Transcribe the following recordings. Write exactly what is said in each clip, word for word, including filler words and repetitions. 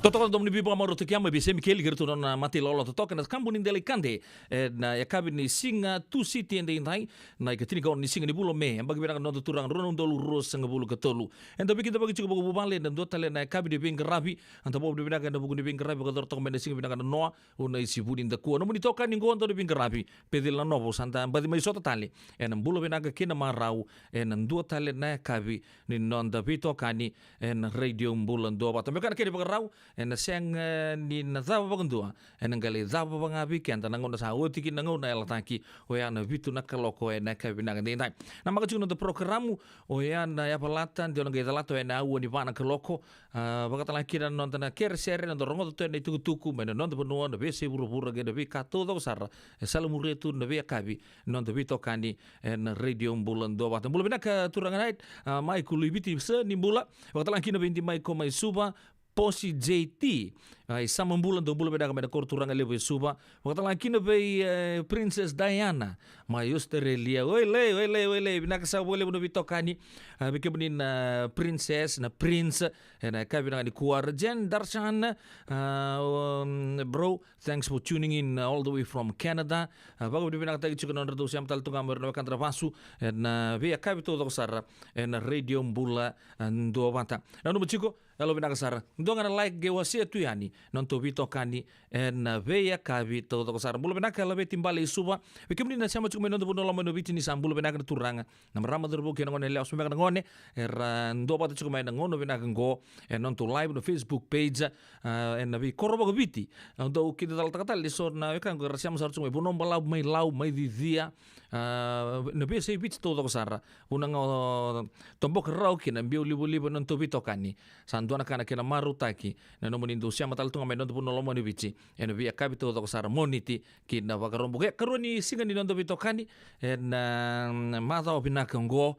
Totoka na domo ni veivakamarautaki mai vei Semi Keli kei ratou na nona matailalai totoka na kabu ni Delaikade. Ena yakavi ni siga Tusiti edaidai, na ikatini ka ono ni siga ni vula o Me. Yabaki vinaka na noda turaga, rua na udolu ruasagavulu ka tolu. Eda veikidavaki tiko vakavuvale ena dua tale na yakavi ni veiqaravi. Eda vakavinavinaka ena vuku ni veiqaravi vakayacora toka mai na Siga Vinaka na Noa, o Naisi Vunidakua. Nomuni itokani qo, dua na veiqaravi, Peceli Nanovo, sa da baci mai sota tale ena bula vinaka kei na marau ena dua tale na yakavi ni noda veitokani ena Radio Bula Duavata. Me vaka na kena ivakarau, ena sega ni na cava vakadua, ena qai lai cava vaka ga vei keda na gauna sa oti kina na gauna yalataki, oya na vitu na kaloko ena yakavi vinaka edaidai. Namaka tiko na noda porokaramu, oya na yavalata, de o na qai calata oya na aua ni va na kaloko. A, vakatalega kina na noda na kerekere, na noda rogoca tu ena itukutuku mai na noda vanua, na veiyasai vuravura kei na veika taucoko sara e salamuria tu na veiyakavi ni noda veitokani ena Radio Bula Duavata. Bula vinaka turaga Nait, a, Michael Luiviti, sa ni bula. Vakatalega kina vei Di Michael mai Suva, Posi J T, a, i Samabula, dou bula vinaka mai na koro turaga levu e Suva. Vakatalega kina vei, e, Princess Diana mai Australia. Oilei, oilei, oilei, vinaka saka vakalevu na veitokani, a, vei kemuni na Princess, na Prince, ena yakavi vinaka nikua. Rajen Darshan, a, um, bro, thanks for tuning in, uh, all the way from Canada. A, vakavinavinakataki tiko na nodratou sema tale tu ga mai o ira na wekada na vasu ena, a, veiyakavi taucoko sara ena Radio Bula, a, Duavata. Nanuma tiko, yalo vinaka sara. Dua ga na like qai wasea tu yani na nodatou veitokani ena, a, veiyakavi taucoko sara. Bula vinaka Laveti Bale i Suva. Vei kemuni na sema tiko mai na noda vanua loma ni Viti, ni sa bula vinaka na turaga, na marama, cauravou kei na gone yalewa, se beka na gone era duavata tiko mai ena gauna vinaka qo ena nodatou live na Facebook page, a, ena veikoro vakaviti. Au dau kidacala taka tale ni so na wekaqu era sema sara tiko mai Vanua Balavu, mai Lau, mai Cicia, a, na veiyasai Viti taucoko sara. Vuna ga o Toboka Rau kei na Biaulivaliva na nodatou veitokani. Sa dua na ka na kena marautaki na nomuni dau sema tale tu ga mai na noda vanua loma ni Viti ena veiyakavi taucoko sara, Moniti ki na Vakaraubuka. E karua ni siga ni noda veitokani ena, a, macawa vinaka oqo.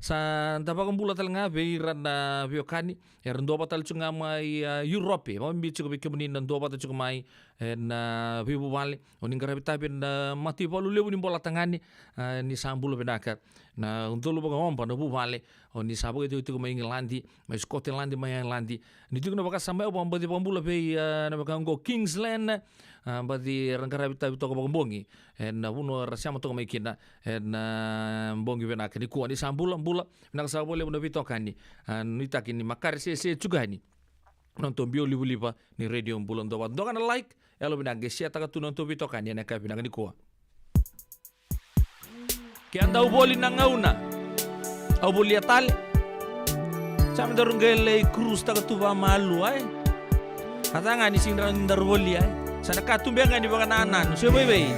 Sa da vakabula tale ga vei ira na veiwekani era duavata tale tiko ga mai, a, Europe. Vakabibi tiko vei kemuni na duavata tiko mai ena, a, veivuvale, o ni qaravi tavi ena, a, mataivalu levu ni Bolatagane, a, ni sa bula vinaka. Na udolu vakaoba na vuvale, o ni sa vakaitavi tiko mai Igiladi, mai Scotland, mai Ireland. Ni tiko na vakasama, au vakabaci vakabula vei, a, na wekaqu o Kingsland, a, baci era qaravi tavi toka vakabogi ena vanua era sema toka mai kina ena, a, bogi vinaka nikua. Ni sa bula, bula vinaka saka vakalevu na veitokani, a, nuitaki ni makare sese tiko yani na nodatou Biaulivaliva ni Radio Bula Duavata. Dua ga na like, yalo vinaka, qai share taka tu na nodatou veitokani ena yakavi vinaka nikua. Ke a dau voli na gauna, au volia tale. Sa me daru qai lai cruise taka tu vakamalua, e? A ca ga ni sega ni rawa ni daru volia, e? Sa na ka tu beka ga ni vakanananu se vaivei.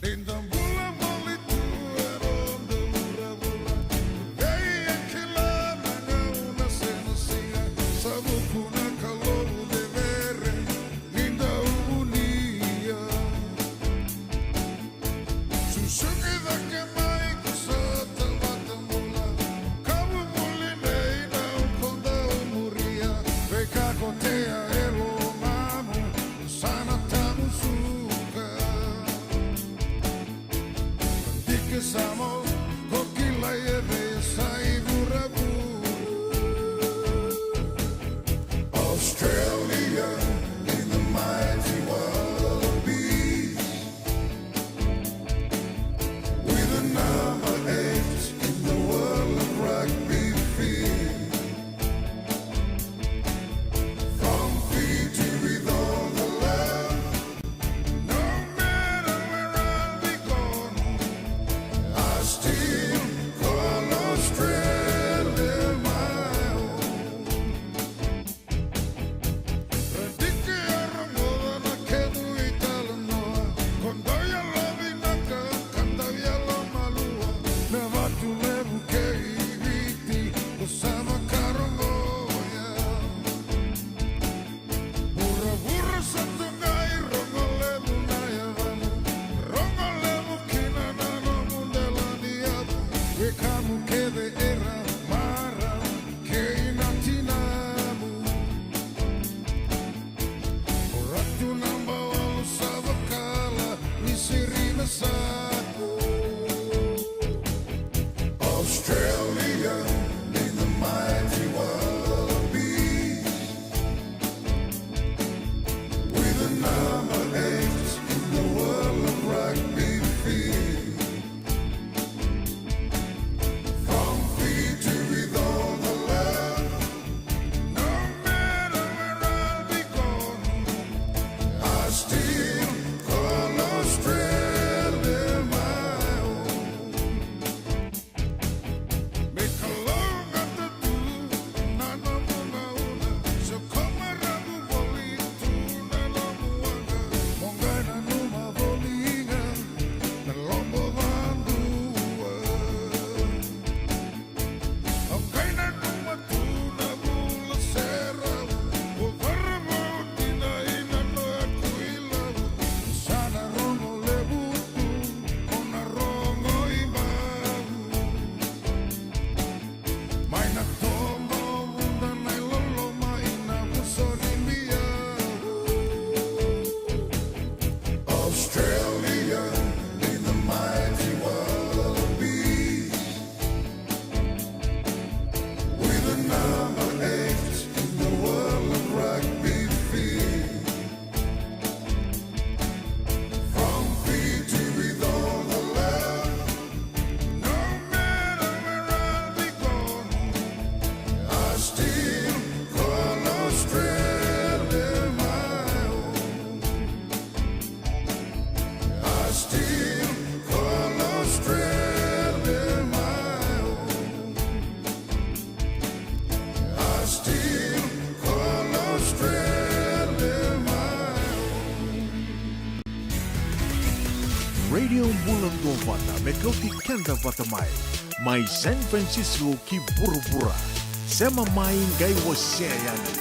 Ni da bula voli tu e noda vuravura, vei e kila na gauna se na siga, sa vuku na Kalou cevere ni da uvunia. Susugi cake mai ko Sota vata bula, ka vuvuli nei na uko dau muria, veika ko tea e lomamu, sa na tamusuka. Dike samo ko kilai e veiyasai vuravura. Australia in the mighty wallabies. With the number eight in the world of rugby field. From Fiji with all the love, no matter where I'll be gone, I still call Australia my own. Ra diki, ra rogoca na kedu italanoa, ko dau yalovinaka ka dau yalomalua, na Vatu Levu kei Viti, ko sa vakarogoya. Vuravura sa tu qai rogo levu na yavamu, rogo levu kina na nomu dela ni yavu, wekamu kece era marama kei na tinamu. O Ratu naba walu sa vakala ni siri na saku. Australia in the mighty wallabies. With the number eight in the world of rugby field. From Fiji with all the love, no matter where I'll be gone, I still call Australia my own. Me kalougata tu na nomu gauna, se ko maravu voli tu na nomu waqa, mo qai nanuma voli ga na lobo vadua. Au qai nanuma tu na vula serau, o varavau dina i na noqu ilavo, sa na rogo levu tu, ko na rogo i vau. Mai na toba o vuda na iloloma i na vuso ni bia. Australia in the mighty wallabies. With the number eight in the world of rugby field. From Fiji with all the love, no matter where I'll be gone, I still call Australia my own. I still call Australia my own. I still call Australia my own. Radio Bula Duavata, me kauti keda vata mai. Mai San Francisco ki vuravura. Sema mai qai wasea yani.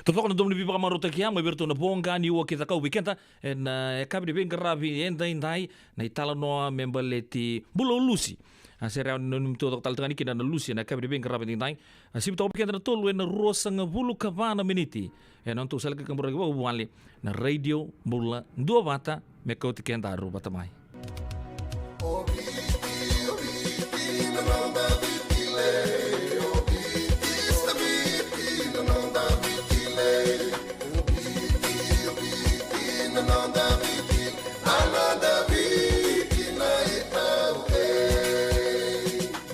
Taucoko na domo ni veivakamarautaki ya mai vei iratou na Voqa Niua kei Cakau vei keda ena yakavi ni veiqaravi edaidai, na italanoa me baleti Bula o Lusi. A, se rawa ni nanumi taucoko tale tu ga yani kina na Lusi ena yakavi ni veiqaravi edaidai. A, sivi toka vei keda na tolu ena ruasagavulu ka va na miniti ena nodatou sala ni kaburaki vakavuvale na Radio Bula Duavata, me kauti kedaru vata mai.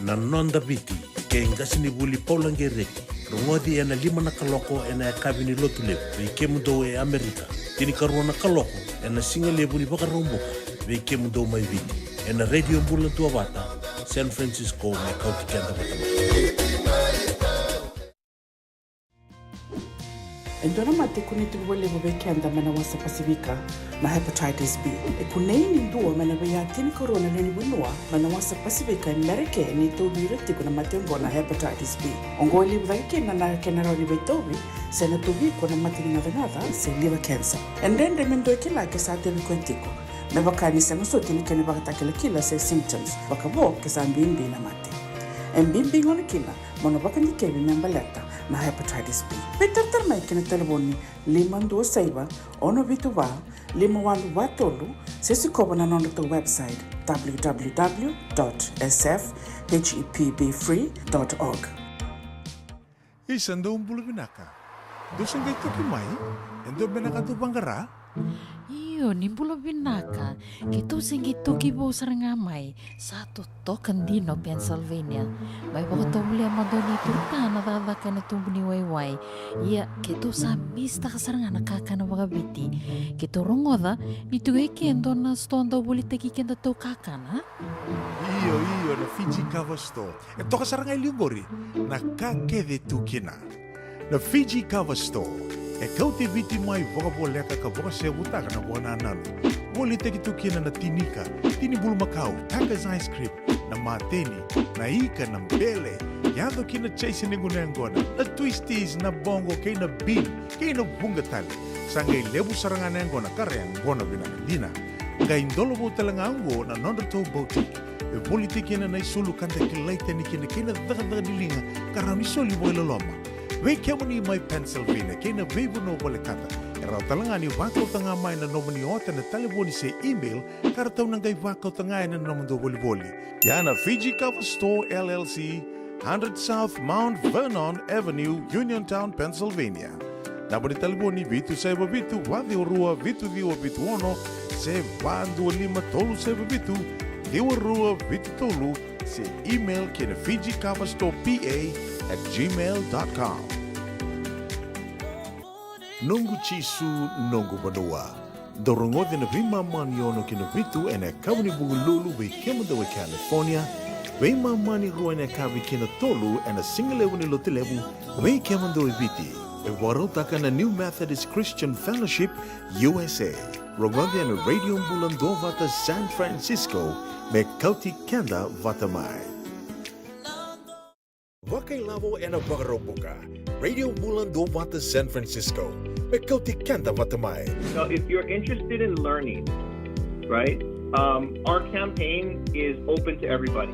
Na Noda Viti, kei qasenivuli Paula Qereti. Rogoci ena lima na kaloko ena yakavi ni Lotulevu vei kemudou e Amerika, tinikarua na kaloko ena sigalevu ni Vakaraubuka vei kemudou mai Viti, ena Radio Bula Duavata, San Francisco, me kauti keda vata mai. E dua na mate e kunei tiko vakalevu vei keda mai na wasa Pasifika na hepatitis B. E kunei ni dua mai na veiya tinikarua na lewe ni vanua mai na wasa Pasifika e Merika ni tauvi ira tiko na mate oqo na hepatitis B. Oqo e levu cake kina na kena rawa ni veitauvi se na tauvi iko na mate ni gacagaca se liver cancer. E dredre me dua e kila ke sa tauvi koya tiko, me vaka ni sega soti na kena ivakatakilakila se symptoms vakavo ke sa bibi na mate. E bibi gona kina mo na vakadikevi me baleta na hepatitis B. Veitaratara mai ki na talevoni lima dua saiva, ono vitu va, lima walu va tolu, se sikova na nodratou website, w w w dot s f h e p b free dot org. Isa, dou bula vinaka. Dou se qai toki mai? E dua beka na ka dou vaqara? Io, ni bula vinaka. Keitou se qai toki vou sara ga mai. Sa totoka dina o Pennsylvania. Mai vakatovolea mada o neitou ta na cakacaka ena tubu ni waiwai. Ia, keitou sa misitaka sara ga na kakana vakaviti. Keitou rogoca ni tiko e ke e dua na sitoa dau volitaki kedatou kakana. Io, io, na Fiji Cover Store. E toka sara ga e liu qori na ka kece e tu kina. Na Fiji Cover Store e kauti Viti mai vakavoleka ka vakasevutaka na vakanananu. Volitaki tu kina na tinika, tini bulumakau, Taka's ice cream, na mateni, na ika, na bele, yaco ki na chase ni gunu yaqona, na twisties, na bogo kei na bean, kei na vuqa tale. Sa qai levu sara ga na yaqona ka ra yaqona vinaka dina. Qai dolovou tale ga oqo na nodratou boutique e volitaki kina na isulu ka da kilai tani kina kei na cakacaka ni liga ka rawa ni soli vakailoloma. Vei kemuni mai Pennsylvania kei na veivanua volekata, e rawa tale ga ni vakauta ga mai na nomuni ota ena talevoni se email ka ratou na qai vakauta ga ena nomudou volivoli. Ia na Fiji Cover Store L L C, hundred South Mount Vernon Avenue, Uniontown, Pennsylvania. Naba ni talevoni vitu saiva vitu, va ciwa rua, vitu ciwa vitu ono, se va dua lima tolu saiva vitu, ciwa rua vitu tolu, se email ki na Fiji Cover Store P A at gmail dot com. Noqu Jisu, noqu vanua. Dou rogoci na veimama ni ono ki na vitu ena yakavi ni Vukelulu vei kemudou e California, veimama ni rua ena yakavi ki na tolu ena sigalevu ni Lotulevu vei kemudou e Viti. E vakarautaka na New Methodist Christian Fellowship U S A. Rogoci ena Radio Bula Duavata San Francisco me kauti keda vata mai. Vakailavo ena Vakaraubuka. Radio Bula Duavata San Francisco me kauti keda vata mai. So if you're interested in learning, right, um, our campaign is open to everybody.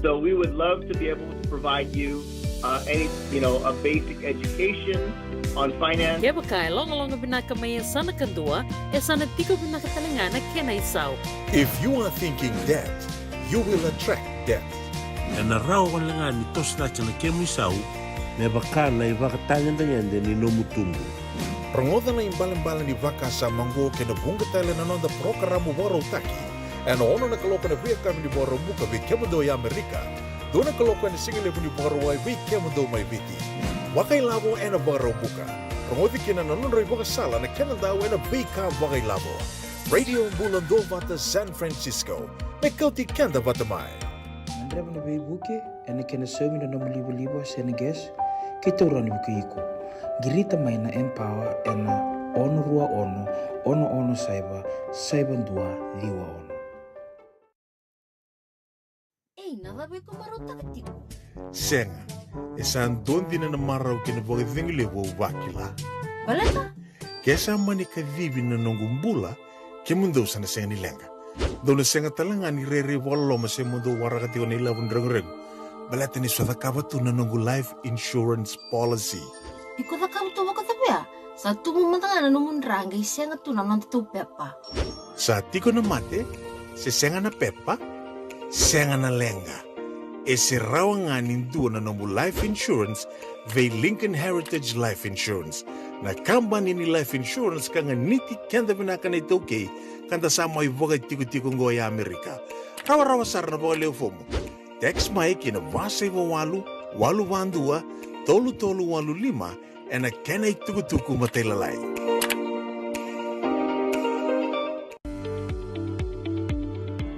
So we would love to be able to provide you, uh, any, you know, a basic education on finance. Kevaka e logaloga vinaka mai e sa na kadua, e sa na tiko vinaka tale ga na kena isau. If you are thinking debt, you will attract debt. Ena rawa wale ga ni toso cake na kemu isau me vaka na ivakatagedegede ni nomu tubu. Rogoca na ibalebale ni vakasama oqo kei na vuqa tale na noda parokaramu vakarautaki ena ono na kaloko ena veiyakavi ni Vakaraubuka vei kemudou e Amerika, dua na kaloko ena sigalevu ni Vakarauwai vei kemudou mai Viti. Vakailavo ena Vakaraubuka. Rogoci kina na nodra ivakasala na kena dau ena veika vakailavo. Radio Bula Duavata San Francisco me kauti keda vata mai. Gadreva na veivuke ena kena saumi na nomu livaliva se na gas, keitou rawa ni vukei iko. Qirita mai na Empower ena ono rua ono, ono ono saiva, saiva dua ciwa ono. Ei, Na cava iko marautaka tiko? Sega, e sa dua dina na marau kei na vakacegu levu au vakila. Baleta? Ke sa mani kacivi na noqu bula, kemudou sa na sega ni leqa. Dou na sega tale ga ni rairai vakaloloma se mo dou waraka tiko na ilavo ni reguregu. Baleta ni sa cakava tu na noqu life insurance policy. Iko cakava tu vakacavia? Sa tubu mada ga na nomu dra qai sega tu na noda tou pepa. Sa tiko na mate, se sega na pepa, sega na leqa. E se rawa ga ni dua na nomu life insurance vei Lincoln Heritage Life Insurance. Na kabani ni life insurance ka ganiti keda vinaka na iTaukei, ka da sa mai vakatikotiko oqo e Amerika. Rawarawa sara na vakalewe fomu. Text mai ki na va saiva walu, walu va dua, tolu tolu walu lima, ena kena itukutuku matailalai.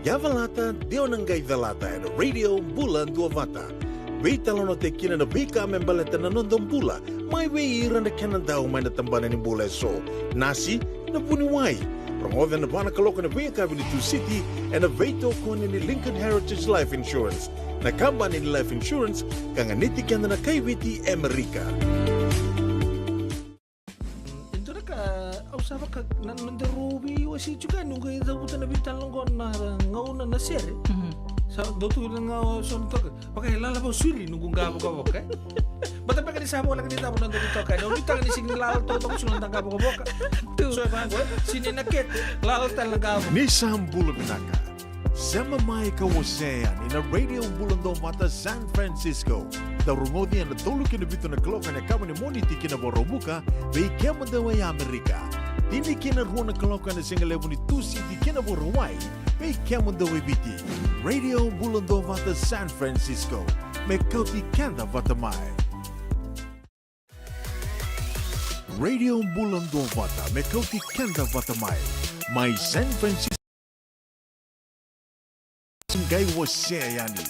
Yavalata, de o na qai calata ena Radio Bula Duavata. Veitalanoataki kina na veika me baleta na noda bula, mai vei ira na kena dau mai na tabana ni bula eso. Nasi, na vuniwai. Rogoca ena va na kaloko ena veiyakavi ni Tusiti, ena veitokoni ni Lincoln Heritage Life Insurance. Na kabani ni life insurance ka ganiti keda na kai Viti e Amerika. E dua na ka au sa vaka na noda rau veiwasei tiko yani, au qai cavuta na veitalanoa qo na gauna na sere. Mhm. Sa dau tu na gauna so na toka. Vaka e lala vau suli noqu qavokavoka, e. Bata beka ni sa voleka ni cava noda ni toka, e. Au nuitaka ni sega ni lala toka, toka suli noda qavokavoka. Tu. So e vaqo, e. Sini na kete, lala tale na qavo. Ni sa bula vinaka. Sema mai ka wasea yani na Radio Bula Duavata San Francisco. Dau rogoci ena tolu ki na vitu na kaloko ena yakavi ni Moniti ki na Vakaraubuka, vei kemudou e Amerika. Tini ki na rua na kaloko ena sigalevu ni Tusiti ki na Vakarauwai, vei kemudou e Viti. Radio Bula Duavata San Francisco, me kauti keda vata mai. Radio Bula Duavata, me kauti keda vata mai. Mai San Francisco, qai wasea yani.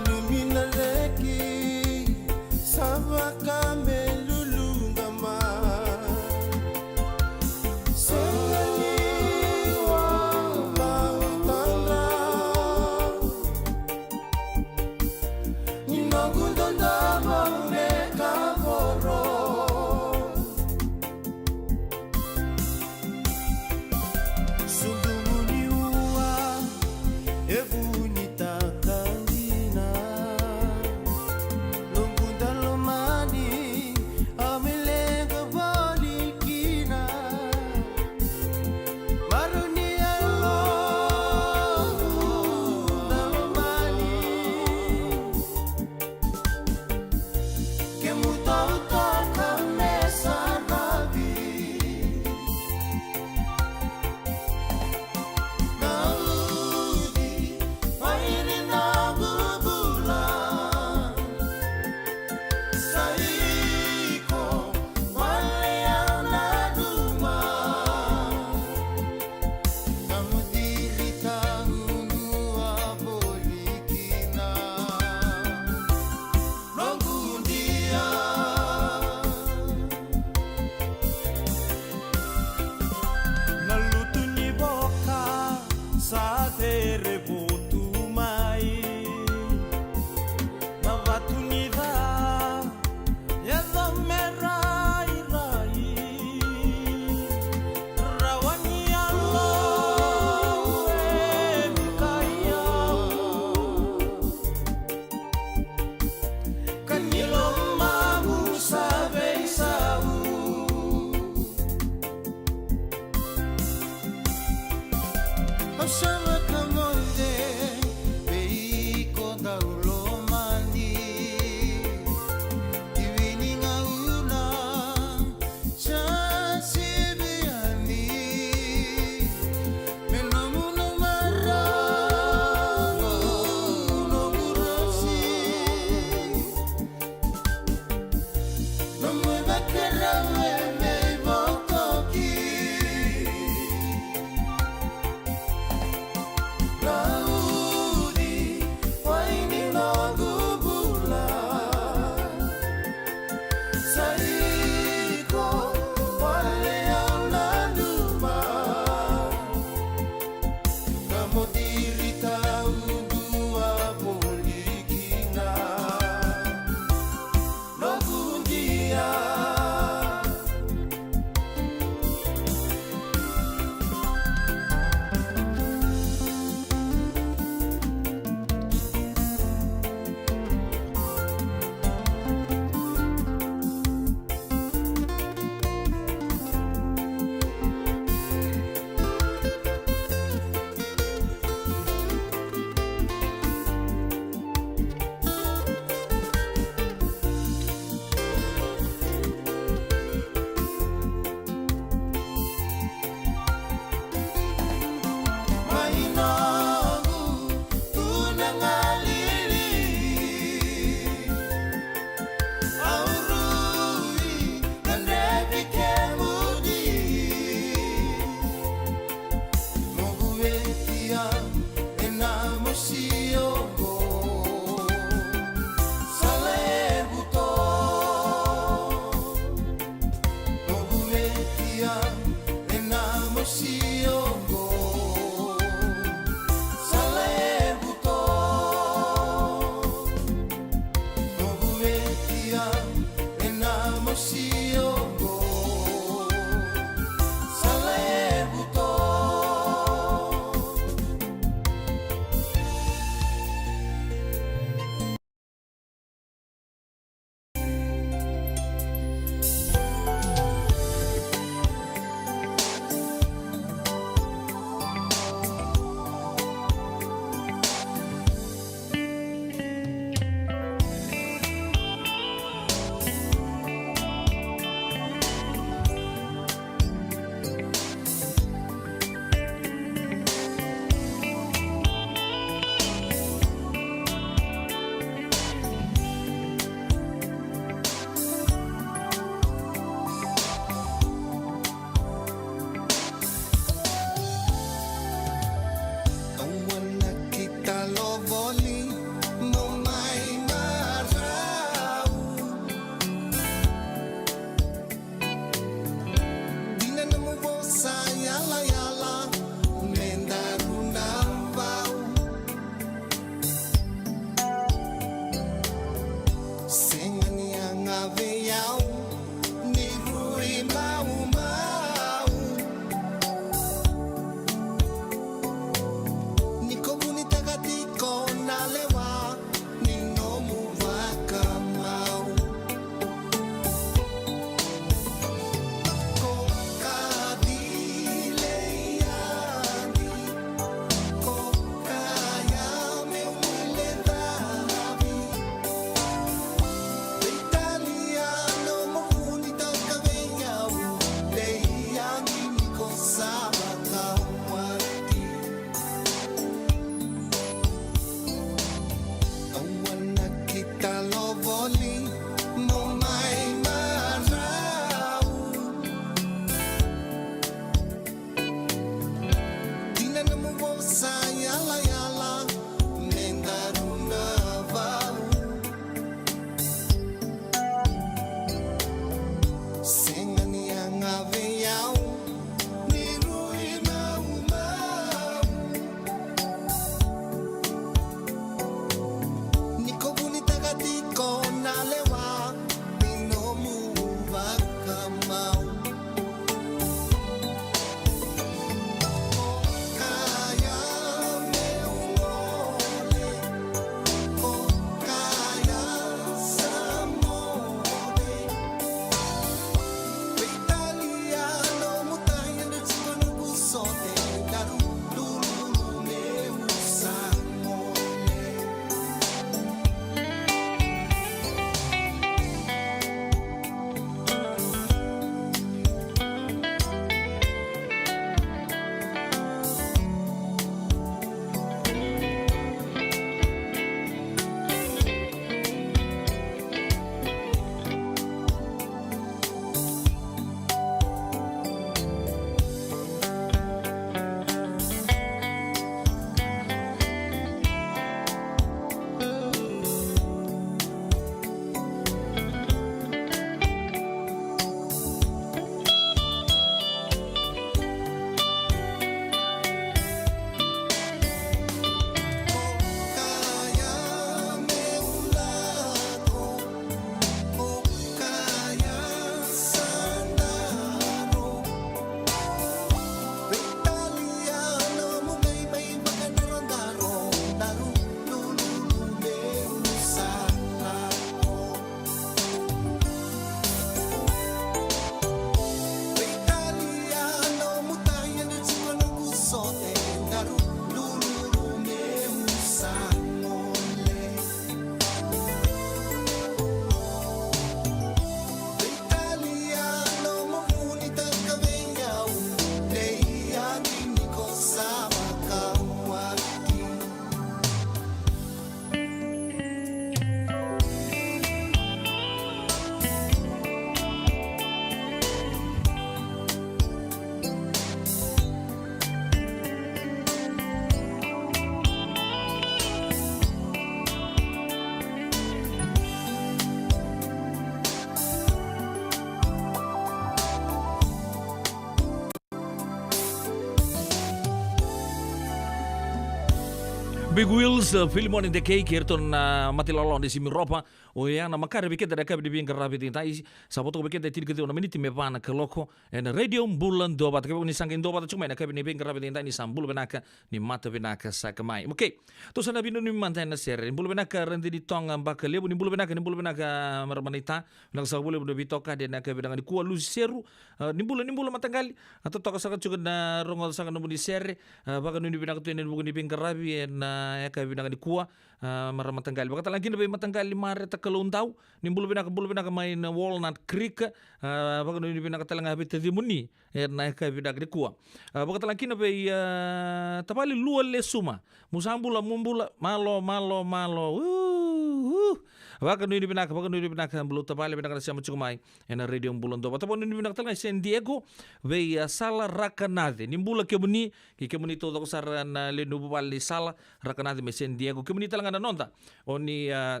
Big Wheels, uh, Filimoni Dekei, kei iratou na mata ilawalawa ni Simi Ropa. Oya na makare vei keda na yakavi ni veiqaravi edaidai. Sa vo toka vei keda e tinikaciwa na miniti me va na kaloko ena Radio Bula Duavata. Kevaka ni sa qai duavata tiko mai na yakavi ni veiqaravi edaidai, ni sa bula vinaka, ni mata vinaka saka mai. Okay. Tou sa na veinanumi mada ena sere. Ni bula vinaka Radini Toga Bakalevu, ni bula vinaka, ni bula vinaka, marama naita. Vinaka saka vakalevu na veitokani ena yakavi vinaka nikua, Lusi Seru. Ah, ni bula, ni bula mataqali. A totoka saka tiko na rogoca saka nomuni sere. Ah, vakanuinui vinaka tu ena vuku ni veiqaravi ena yakavi vinaka nikua. Ah, marama mataqali. Vakatalega kina vei mataqali Mareta Kaloudau. Ni bula vinaka, bula vinaka mai na Walnut Creek. Ah, vakanuinui vinaka talega vei tacimuni ena yakavi vinaka nikua. Ah, vakatalega kina vei, ah, tavale Lua Lesuma. Mu sa bula, mu bula, malo, malo, malo. Uh, uh. Vakanuinui vinaka, vakanuinui vinaka, bula tavale, vinaka na sema tiko mai ena Radio Bula Duavata. Vakanuinui vinaka talega San Diego, vei, ah, Sala Rakanace. Ni bula kemuni, kei kemuni taucoko sara na lewe ni vuvale ni Sala Rakanace mai San Diego. Kemuni talega na noda o ni, ah,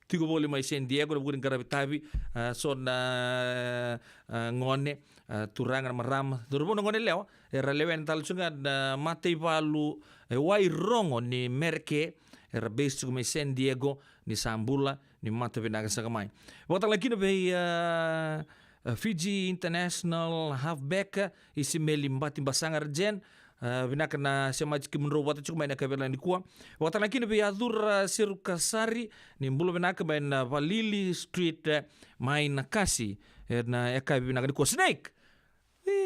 tiko voli mai San Diego, na vuku ni qaravi tavi, ah, so na, ah, gone, ah, turaga, na marama, cauravou, na gone yalewa, era lewena tale tiko ga na mataivalu e Wairogo ni Mereke, era base tiko mai San Diego, ni sa bula, ni mata vinaka saka mai. Vakatalega kina vei, ah, ah, Fiji International halfback, Isimeli Bati Basaga, ra Jen, ah, vinaka na semati kemudrau vata tiko mai na yakavi vinaka nikua. Vakatalega kina vei Acura Serukasari, ni bula vinaka mai na Valili Street, eh, mai Nakasi, ena yakavi vinaka nikua. Snake!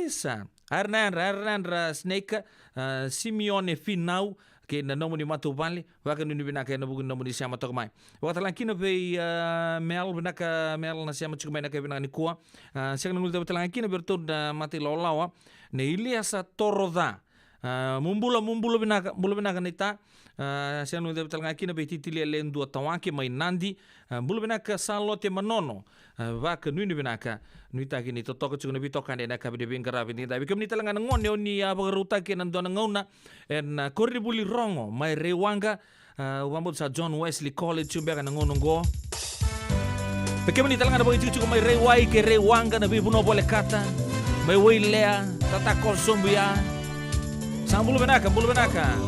Isa. Ara na yadra, ara na yadra Snake, ah, Simeone Finau, kei na nomuni matavuvale, vakanuinui vinaka ena vuku ni nomuni sema toka mai. Vakatalega kina vei, ah, Mel, vinaka Mel na sema tiko mai na yakavi vinaka nikua. Ah, sega ni guilecavi talega kina vei iratou na mata ilawalawa, nei Iliasa Toroca. Ah, mu bula, mu bula vinaka, bula vinaka naita. Ah, sega ni guilecavi talega kina vei Titilia Ledua Tawake mai Nadi. Ah, bula vinaka Salote Manono. Ah, vakanuinui vinaka. Nuitaki ni totoka tiko na veitokani ena yakavi ni veiqaravi edaidai. Vei kemuni talega na gone o ni a vakarautaki ena dua na gauna ena, ah, koronivuli Rogo mai Raiwaqa. Ah, au vakabauta sa John Wesley College tu beka na gauna oqo. Vei kemuni talega na vakaitikotiko mai Raiwai kei Raiwaqa, na veivanua volekata, mai Wailea, Tatakoso, Buya. Sa bula vinaka, bula vinaka.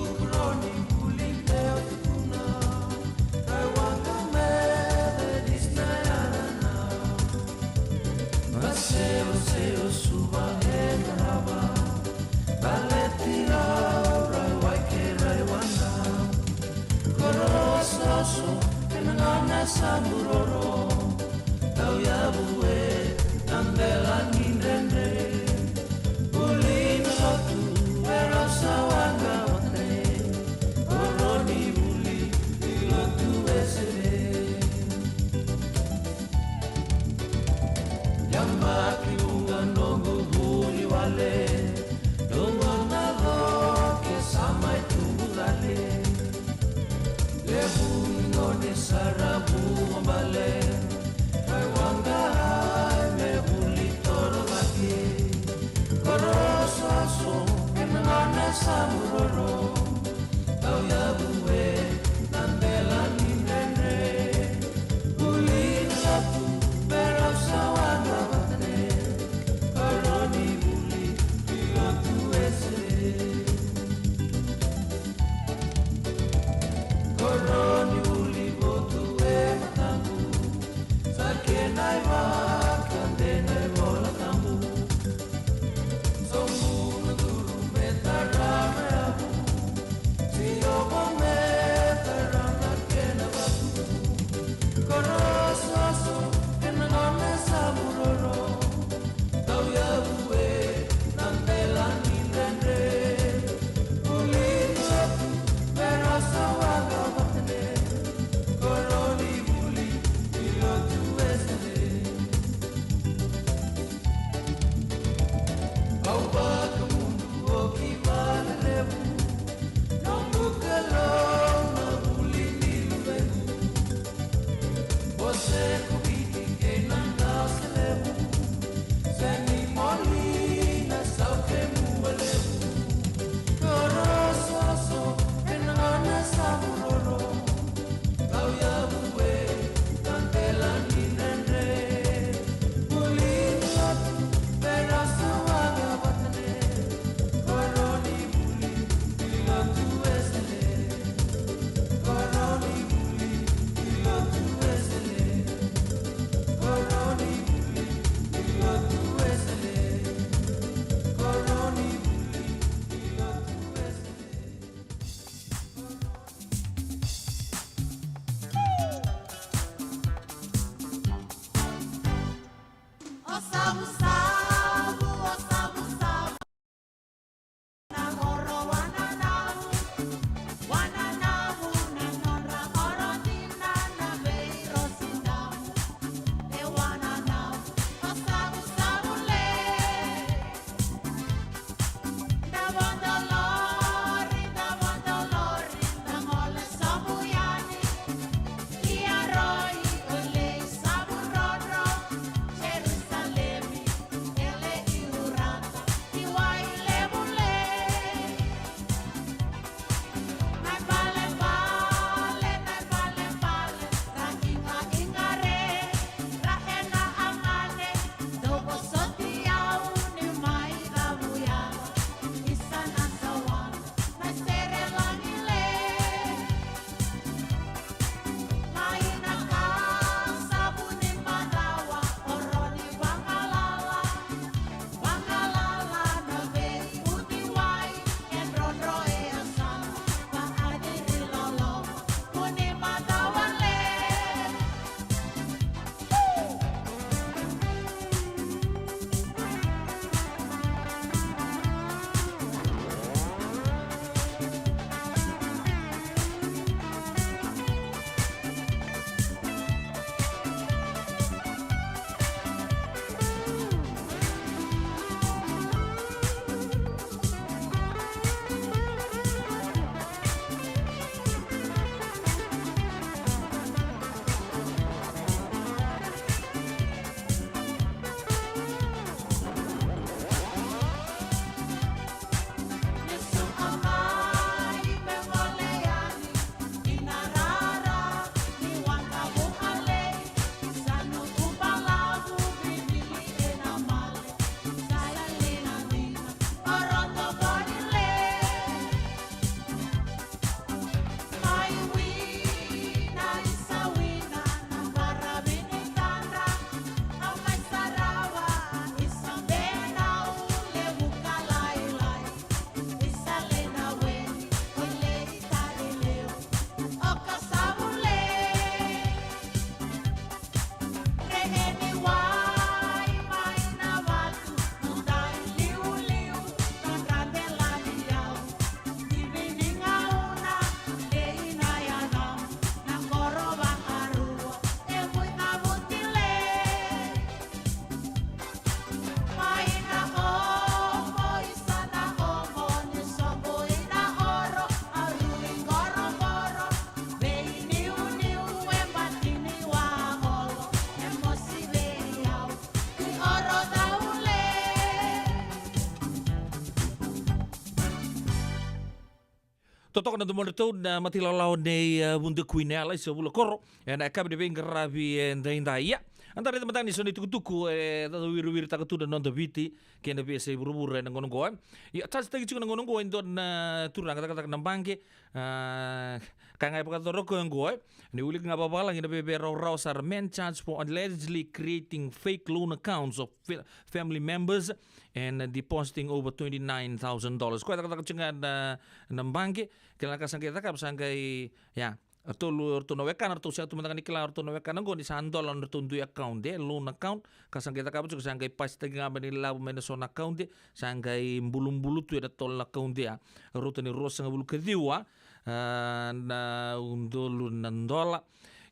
Totoka na domodratou na matailawalawa nei, e, Vuda Kui na Yala i Savula Koro. E na yakavi ni veiqaravi, e, daidai. Ia, eda raica mada ni so na itukutuku, e, da wiriwiritaka tu na noda Viti kei na veiyasai vuravura e na gauna oqo, e. Ia, charge-taki tiko na gauna oqo e dua na turaga cakacaka na baqe, a, ka ga e vakayacora o koya oqo, e. Ni wilika ga vavalagi na veiveiraurau sara, man charged for allegedly creating fake loan accounts of fa-, family members and depositing over twenty-nine thousand dollars. Koya cakacaka tiko ga na, na baqe, kila na ka sa qai cakava, sa qai, ia, ratou, ratou na wekana, ratou sa tu mada ga ni kila, ratou na wekana oqo ni sa dola na ratou dui account, e, loan account, ka sa qai cakava tiko, sa qai pasitaki ga mai na ilavo mai na so na account, sa qai bulubulu tu e na tolu na account, a, rauta ni ruasagavulu ka ciwa, a, na udolu na dola.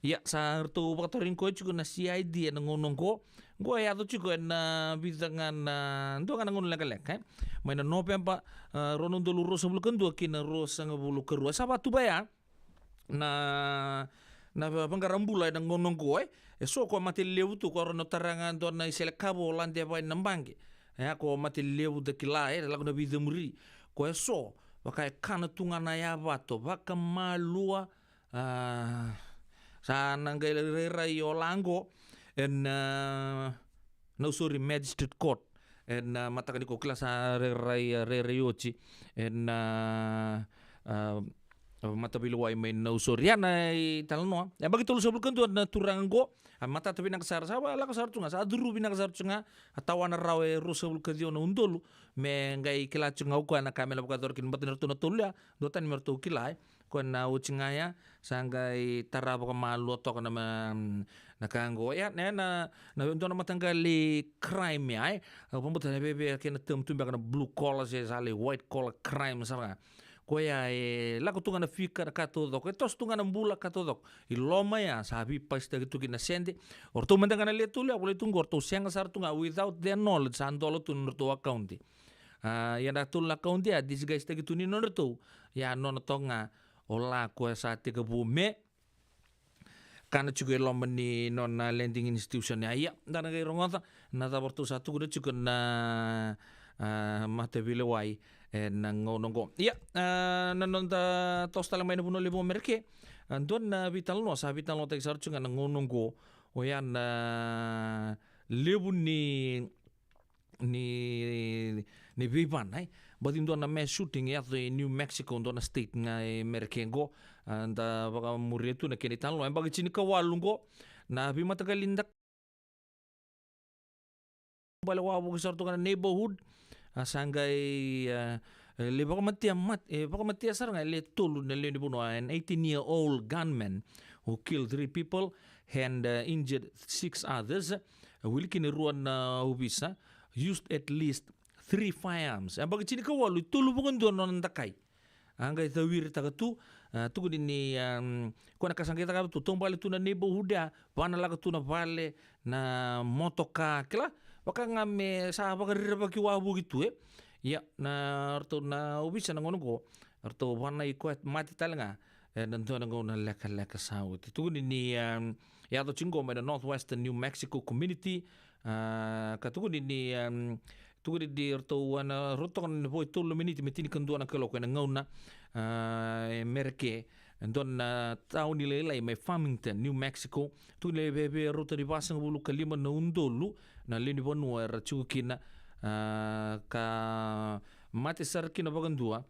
Ia, sa ratou vakatarogi koya tiko na C I D e na gauna oqo. Oqo e yaco tiko e na vica ga na, dua ga na gauna lekaleka, e. Mai na Noveba, a, rua na udolu ruasagavulu ka dua ki na ruasagavulu ka rua. Sa vakatuba ya na, na va-, vaqara bula e na gauna oqo, e. E so ko mate levu tu, ko rau na tara ga dua na iselekava o lade vaka na baqe. E, ko mate levu da kila, e, lako na veicemuri. Ko e so, vaka e kana tu ga na yavato vakamalua, a, sa na qai rairai o la oqo e na, a, Nausori Magistrate Court e na, a, mataka nikua, kila sa rairai, a, rairai oti e na, a, a, mataveilewai mai Nausori. Ia na italanoa, e yabaki tolusagavulu ka dua na turaga oqo, a matata vinaka sara, sa va-, lako sara tu ga, sa curu vinaka sara tu ga, a tawana rawa e ruasagavulu ka ciwa na udolu, me qai kila tu ga o koya na ka me na vakayacora kina, baleta ni ratou na tolu ya, duatani me ratou kila, e. Koya na oti ga ya, sa qai tara vakamalua toka na ma-, na ka oqo. Ia, na, na, na dua na mataqali crime ya, e. Au vakabauta na veve kei na term tu beka na blue collar, se sa lai white collar crime sara ga. Koya e lako tu ga na fika, na ka taucoko, e toso tu ga na bula, ka taucoko. I loma ya, sa veipasitaki tu kina na sede. O ratou mada ga na le tolu ya, volai tu oqo, o ratou sega sara tu ga, without their knowledge, sa dola tu na nodratou account. A, ia na tolu na account ya, disguise-taki tu ni nodratou. Ia nona toka ga, o la koya sa tekivu me kana tiko e loma ni nona lending institution ya. Ia, da na qai rogoca na cava ratou sa tukuna tiko na, a, mataveilewai e na gauna oqo. Ia, a, na noda toso tale mai na vanua levu o Mereke, a, dua na veitalanoa sa veitalanoataki sara tiko ga na gauna oqo, oya na levu ni ni, ni veivana, e. Baci dua na mass shooting e yaco e New Mexico, dua na state ga e Mereke oqo. A, da vakamuria tu na kena italanoa. E yabaki tinikawalu oqo na veimataqali da bale wavoki sara tu ga na neighborhood. A, sa qai, a, e, le vakamatea mat-, e, vakamatea sara ga e le tolu na lewe ni vanua, an eighteen-year-old gunman who killed three people and, uh, injured six others. A, wili kina e rua na ovisa, used at least three firearms. E yabaki tinikawalu, e tolu vakadua na nona dakai. A qai cawiritaka tu, a, tukuni ni, um, koya na ka sa qai cakava tu, taubale tu na neighborhood ya, vana lako tu na vale, na motoka, kila, vaka ga me sa vakarerevaki wavoki tu, e. Ia, na ratou na ovisa na gauna oqo, ratou vanai koya mate tale ga e na dua na gauna lekaleka sa oti. Tukuni ni, um, yaco tiko mai na Northwestern New Mexico Community, a, ka tukuni ni, um, tukuni ni ratou, a, na ratou toka na vo e tolu na miniti me tinikadua na kaloko e na gauna, a, e Mereke, e dua na tauni lailai mai Farmington, New Mexico. Tukuni ni veve rauta ni vasagavulu ka lima na udolu na lewe ni vanua era tiko kina, a, ka mate sara kina vakadua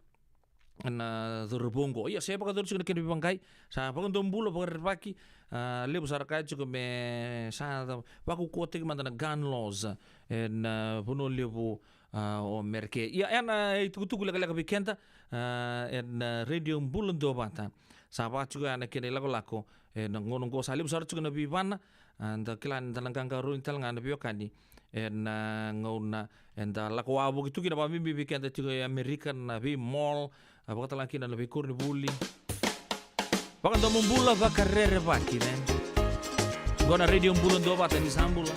na cauravou oqo. Ia, se vakacauravou tiko na kena veivaqai, sa vakadua bula vakarerevaki, a, levu sara kaya tiko me sa vakaukauwataki mada na gun laws e na vanua levu, a, o Mereke. Ia, e na itukutuku lekaleka vei keda, a, e na Radio Bula Duavata. Sa vaka tiko ya na kena ilakolako e na gauna oqo, sa levu sara tiko na veivana, a, da kila ni da na qaqarauni tale ga na veiwekani e na gauna eda lako wavoki tu kina, vakabibi vei keda tiko e Amerika, na vei mall, a, vakatalega kina na veikoronivuli. Vakadomobula, vakarerevaki, ne? Oqo na Radio Bula Duavata, ni sa bula.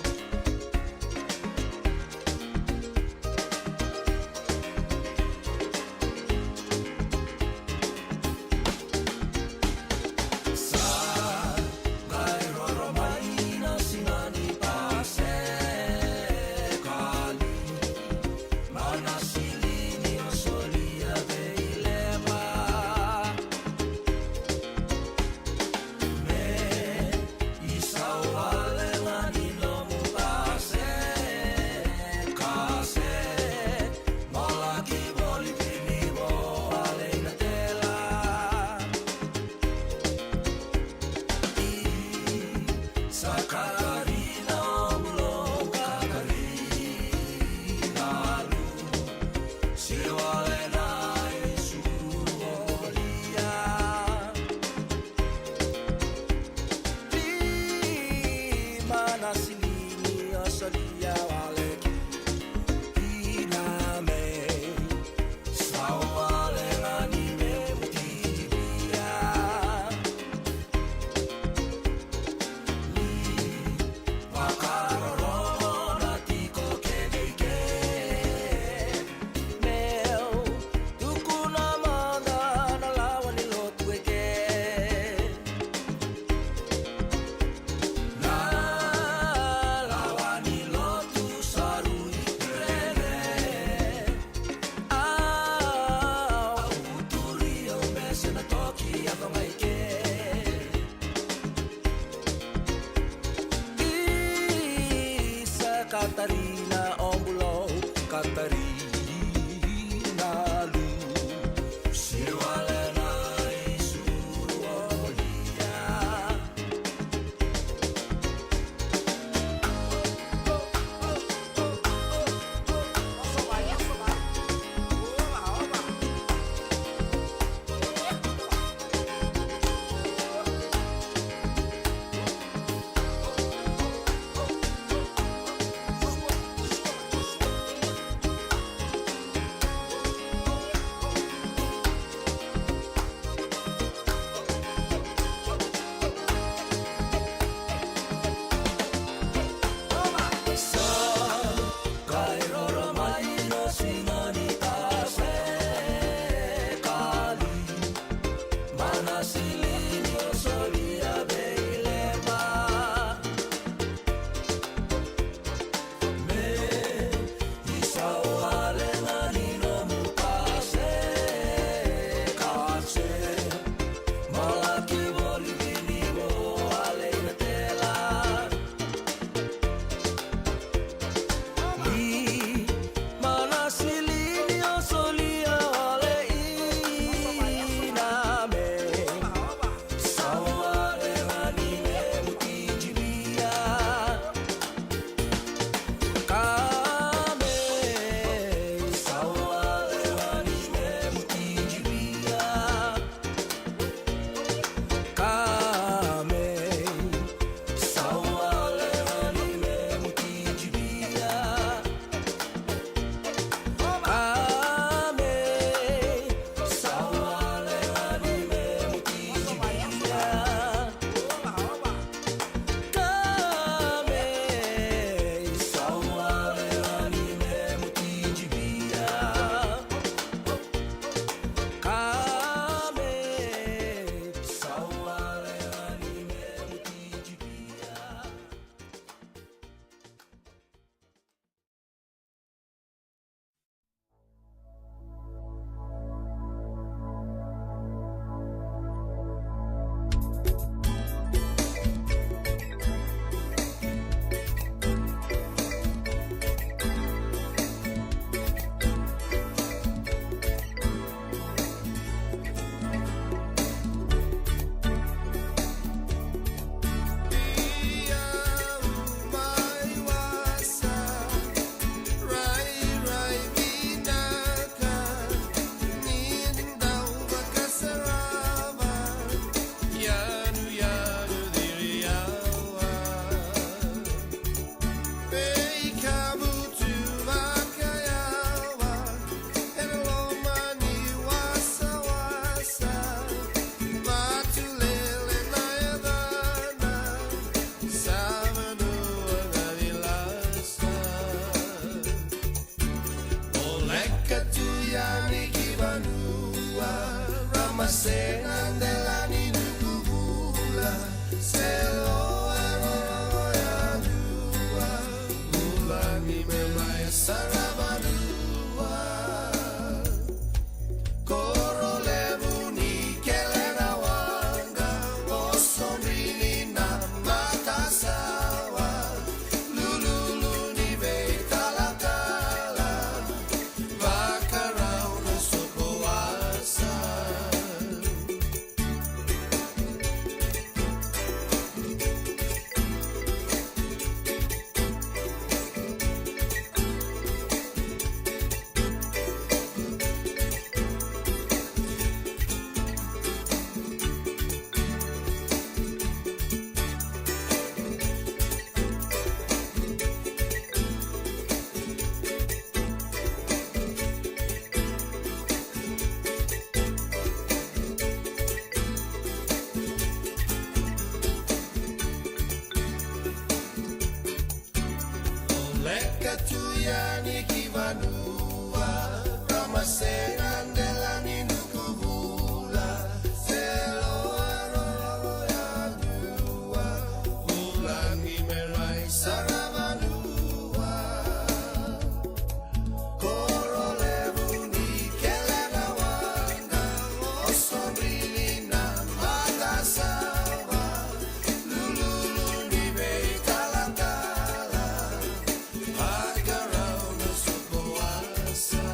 Sega dela ni nuku vula, se loa roro yadua, vulagi me mai sara vanua. Koro levu ni kele na waqa, o sorini na matasawa, lululu ni veitalatala, vakarau na soqo wasa. Leka tu yani ki vanua, ra masena dela ni nuku vula, se loa roro yadua, vulagi me mai sara vanua. Koro levu ni kele na waqa, o sorini na matasawa, lululu ni veitalatala, vakarau na soqo wasa.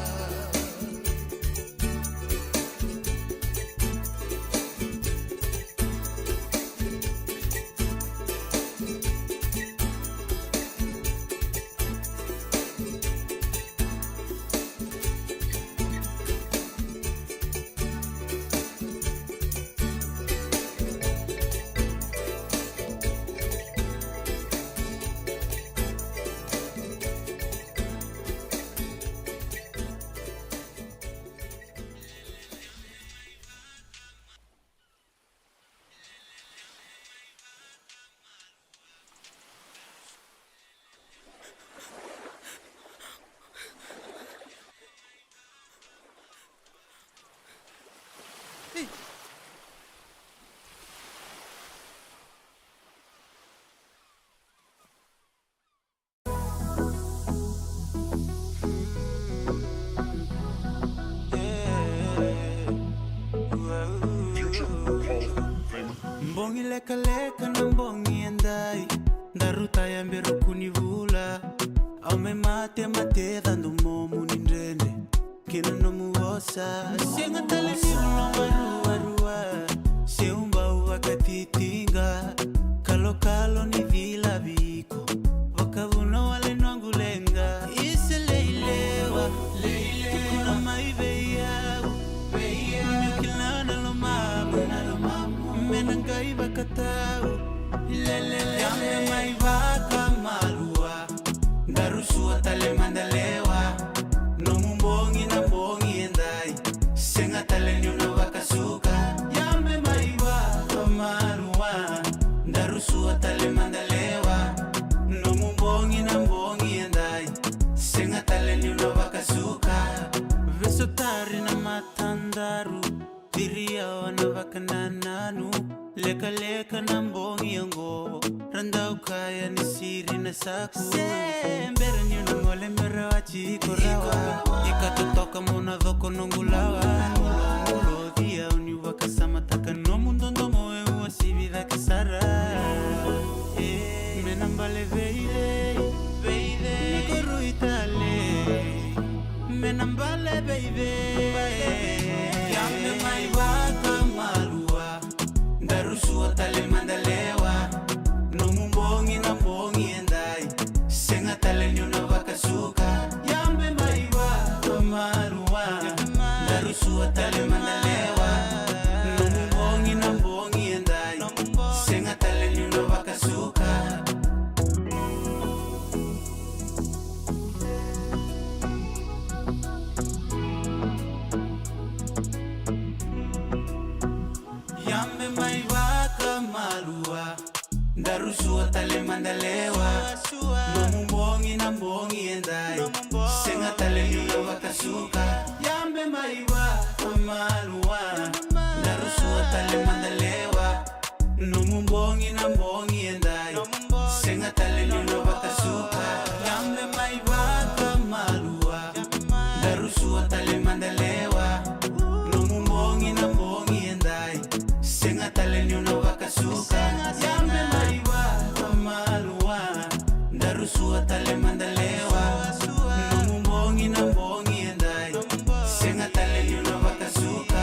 Bogi lekaleka na bogi edai, daru taya beru kuni vula. Au me mate mate cadu momu ni dredre kina nomu vosa. Sega tale ni nomu ruarua, se ubau vakatitiqa, kalokalo ni cilavi iko, vakavuna wale noqu leqa. Isa leilewa, tukuna mai vei au, vei au, meu kila na lomamu, na lomamu, me na qai vakatau. Lelele, yabe mai vakamalua, daru sua tale mada lewa. Nomu bogi na bogi edai, sega tale niu na vakasuka. Yabe mai vakamalua, daru sua tale mada lewa. Nomu bogi na bogi edai, sega tale niu na vakasuka. Veisotari na matadaru, ciri yawa na vakanananu. Lekaleka na bogi oqo, ra dau kaya ni siri na saku. Se bera niu na gole me rawati iko rawa, ika totoka mo na coko noqu lawa. Ulo, ulo, cia au niu vakasamataka nomu dodomo e uasivi cake sara. E, me na bale vei cei, vei cei, me korui tale, me na bale vei cei. Yabe mai vakamalua, daru sua tale mada lewa. Nomu bogi na bogi edai, sega tale niu na vakasuka. Yabe mai vakamalua, daru sua tale mada lewa. Nomu bogi na bogi edai, sega tale niu na vakasuka. Yabe mai vakamalua, daru sua tale mada lewa. Nomu bogi na bogi edai, sega tale niu na vakasuka. Yabe mai vakamalua, daru Sua tale mada lewa. Nomu bogi na bogi edai. Sega tale niu na vakasuka. Sega, sega. Yame mai vakamalua. Daru sua tale mada lewa. Nomu bogi na bogi edai. Sega tale niu na vakasuka.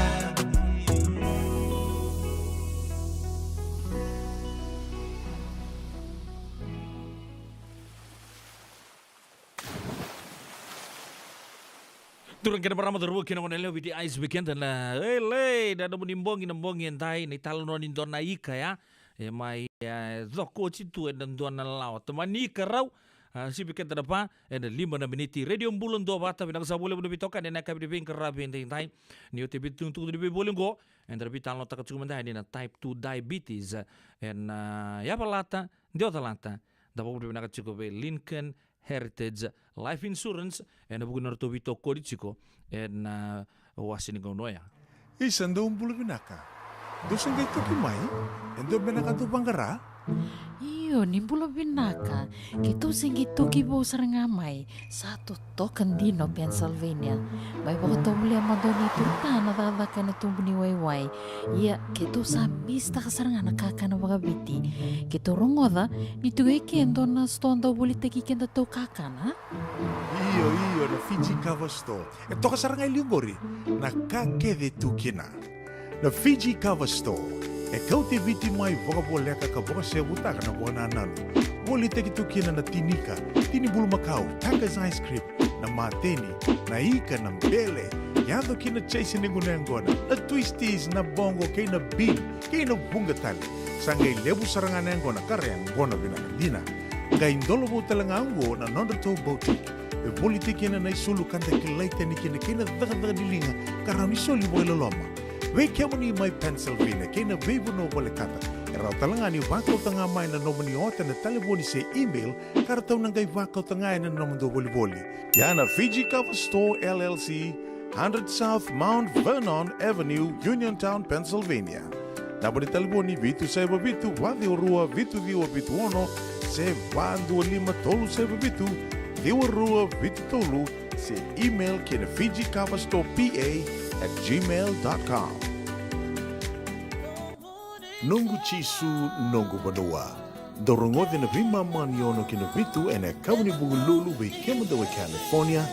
Turaga kei na marama, cauravou kei na goneyalewa, Viti Ice Weekend na elei na nomuni bogi na bogi edai, na italanoa ni dua na ika ya. E mai, e, coko oti tu ena dua na lawa. Tamani ika rau, a, sivi keda na va ena lima na miniti. Radio Bula Duavata, vinaka sa vakalevu na veitokani ena yakavi ni veiqaravi edaidai. Ni oti e veitukutuku ni veivoli oqo, eda na veitalanoataka tiko mada yani na type two diabetes, ena, a, yavalata, dewa calata, da vakavinavinaka tiko vei Lincoln Heritage Life Insurance ena vuku ni nodratou veitokoni tiko ena, a, wase ni gauna oya. Isa, dou bula vinaka. Dou se qai toki mai? E dua beka na ka dou vaqara? Io, ni bula vinaka. Keitou se qai toki vou sara ga mai. Sa totoka dina o Pennsylvania. Mai vakatovolea mada o neitou ta na cakacaka ena tubu ni waiwai. Ia, keitou sa misitaka sara ga na kakana vakaviti. Keitou rogoca ni tiko e ke e dua na sitoa dau volitaki kedatou kakana. Io, io, na Fiji Cover Store. E toka sara ga e liu qori na ka kece e tu kina. Na Fiji Cover Store e kauti Viti mai vakavoleka ka vakaseyavutaka na vakanananu. Volitaki tu kina na tinika, tini bulumakau, Tucker's ice cream, na mateni, na ika, na bele, yaco kina na chase ni gunu yaqona, na twisties, na bogo kei na bean, kei na vuqa tale. Sa qai levu sara ga na yaqona ka ra yaqona vinaka dina. Qai dolovou tale ga oqo na nodratou boutique. E volitaki kina na isulu ka da kilai tani kina kei na cakacaka ni liga ka rawa ni soli vakailoloma. Vei kemuni mai Pennsylvania kei na veivanua volekata, e rawa tale ga ni vakauta ga mai na nomuni ota ena talevoni se email ka ratou na qai vakauta ga ena nomudou volivoli. Ia na Fiji Cover Store L L C, hundred South Mount Vernon Avenue, Uniontown, Pennsylvania. Naba ni talevoni vitu saiva vitu, va ciwa rua, vitu ciwa vitu ono, se va dua lima tolu saiva vitu, ciwa rua vitu tolu, se email ki na Fiji Cover Store P A at gmail dot com. Noqu Jisu, noqu vanua. Dou rogoca na veimama ni ono ki na vitu ena yakavi ni Vukelulu vei kemudou e California,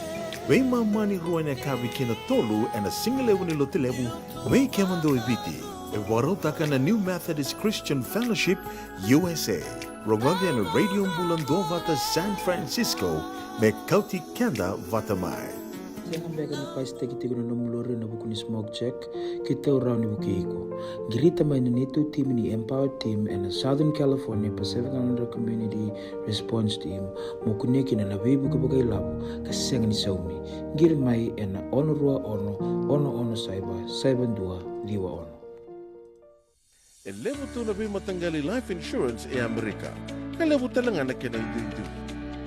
veimama ni rua ena yakavi ki na tolu ena sigalevu ni Lotulevu vei kemudou e Viti. E vakarautaka na New Methodist Christian Fellowship U S A. Rogoca ena Radio Bula Duavata San Francisco me kauti keda vata mai. Sega beka ni pasitaki tiko na nomu lori ena vuku ni smoke check? Keitou rawa ni vukei iko. Qirita mai na neitou timi ni Empower Team ena Southern California Pacific Islander Community Response Team mo kunea kina na veivuke vakailavo ka sega ni saumi. Qiri mai ena ono rua ono, ono ono saiva, saiva dua ciwa ono. E levu tu na veimataqali life insurance e Amerika, ka levu tale ga na kena iduidui.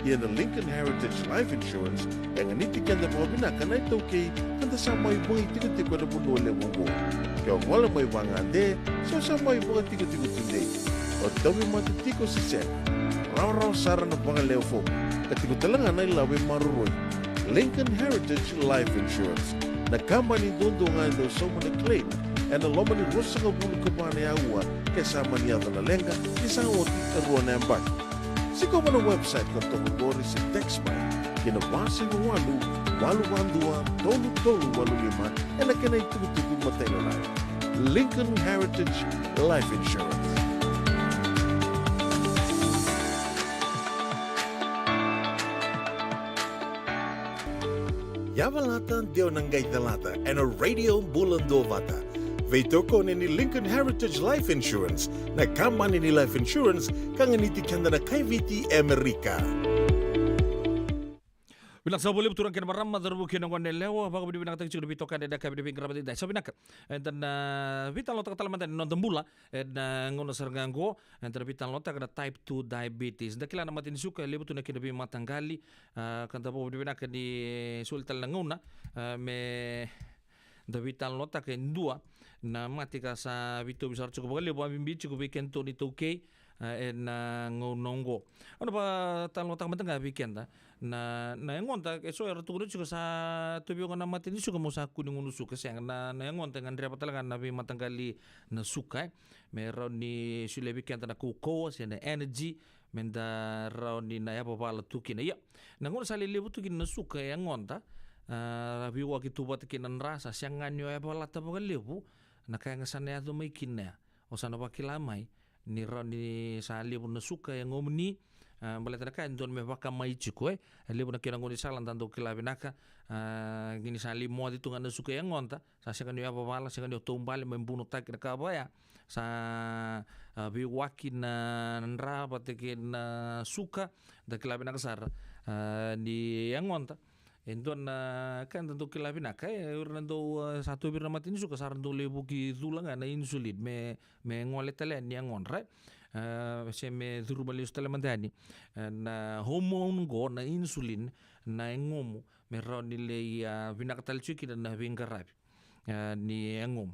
Ia na Lincoln Heritage Life Insurance e ganiti keda vakavinaka na iTaukei ka da sa mai vagaitikotiko ena vanua levu oqo. Ke o gole mai vagade se o sa mai vakatikotiko tudei, o tauvimate tiko se sega, rawarawa sara na vagalewe fomu, ka tiko tale ga na ilavo e maroroi. Lincoln Heritage Life Insurance, na kabani duadua ga e dau sauma na claim ena loma ni ruasagavulu ka va na aua ke sa mani yaco na leqa, ke sa oti e rua na yabaki. Sikova na website ka toka qori se text mai ki na va saiva walu, walu va dua, tolu tolu walu lima ena kena itukutuku matailalai. Lincoln Heritage Life Insurance. Yavalata, deu na qai calata ena Radio Bula Duavata. Veitokoni ni Lincoln Heritage Life Insurance, na kabani ni life insurance ka ganiti keda na kai Viti e Amerika. Vinaka saka vakalevu turaga kei na marama, cauravou kei na goneyalewa, vakavinavinakataki tiko na veitokani ena yakavi ni veiqaravi edaidai. Sa vinaka, eda na veitalanoataka tale mada na noda bula ena gauna sara ga oqo, eda na veitalanoataka na type two diabetes. Da kila na mate ni suka e levu tu na kena veimataqali, a, ka da vakavinavinaka ni soli tale na gauna, a, me da veitalanoataka e dua na mate ka sa veitauvi sara tiko vakalevu, a, bibi tiko vei kedatou na iTaukei, a, ena gauna oqo. Au na vakatalanoataka mada ga vei keda na, na yagoda, e so era tukuna tiko sa tauvi koya na mate ni suka mo sa kua ni gunu suka. Sega, na, na yagoda e gadreva tale ga na veimataqali na suka, e, me rawa ni solia vei keda na kaukauwa se na energy, me da rawa ni na yavavala tu kina. Ia, na gauna sa lelevu tu kina na suka e yagoda, a, veiwaki tu vata kei na dra, sa sega ni o yavalata vakalevu na ka ga sa na yaco mai kina ya. O sa na vakila mai ni rawa ni sa levu na suka e yagomuni, a, baleta na ka e dodonu me vakamai tiko, e. E levu na kena gaunisala da dau kila vinaka, a, ni sa lai moce tu ga na suka e yagoda, sa sega ni o yavavala, sega ni o taubale me bunotaki na ka vaya. Sa, a, veiwaki na dra vata kei na suka, da kila vinaka sara, a, ni yagoda e dua na ka eda dau kila vinaka, e, o ira na dau, e, sa tauvi ira na mate ni suka, sa ra dau lai vuki cula ga na insulin me, me gole tale yani yagodra, e, se me curuma lesu tale mada yani, e, na hormone qo, na insulin, na yagomu, me rawa ni lai, a, vinaka tale tiko kina na veiqaravi, e, ni yagomu.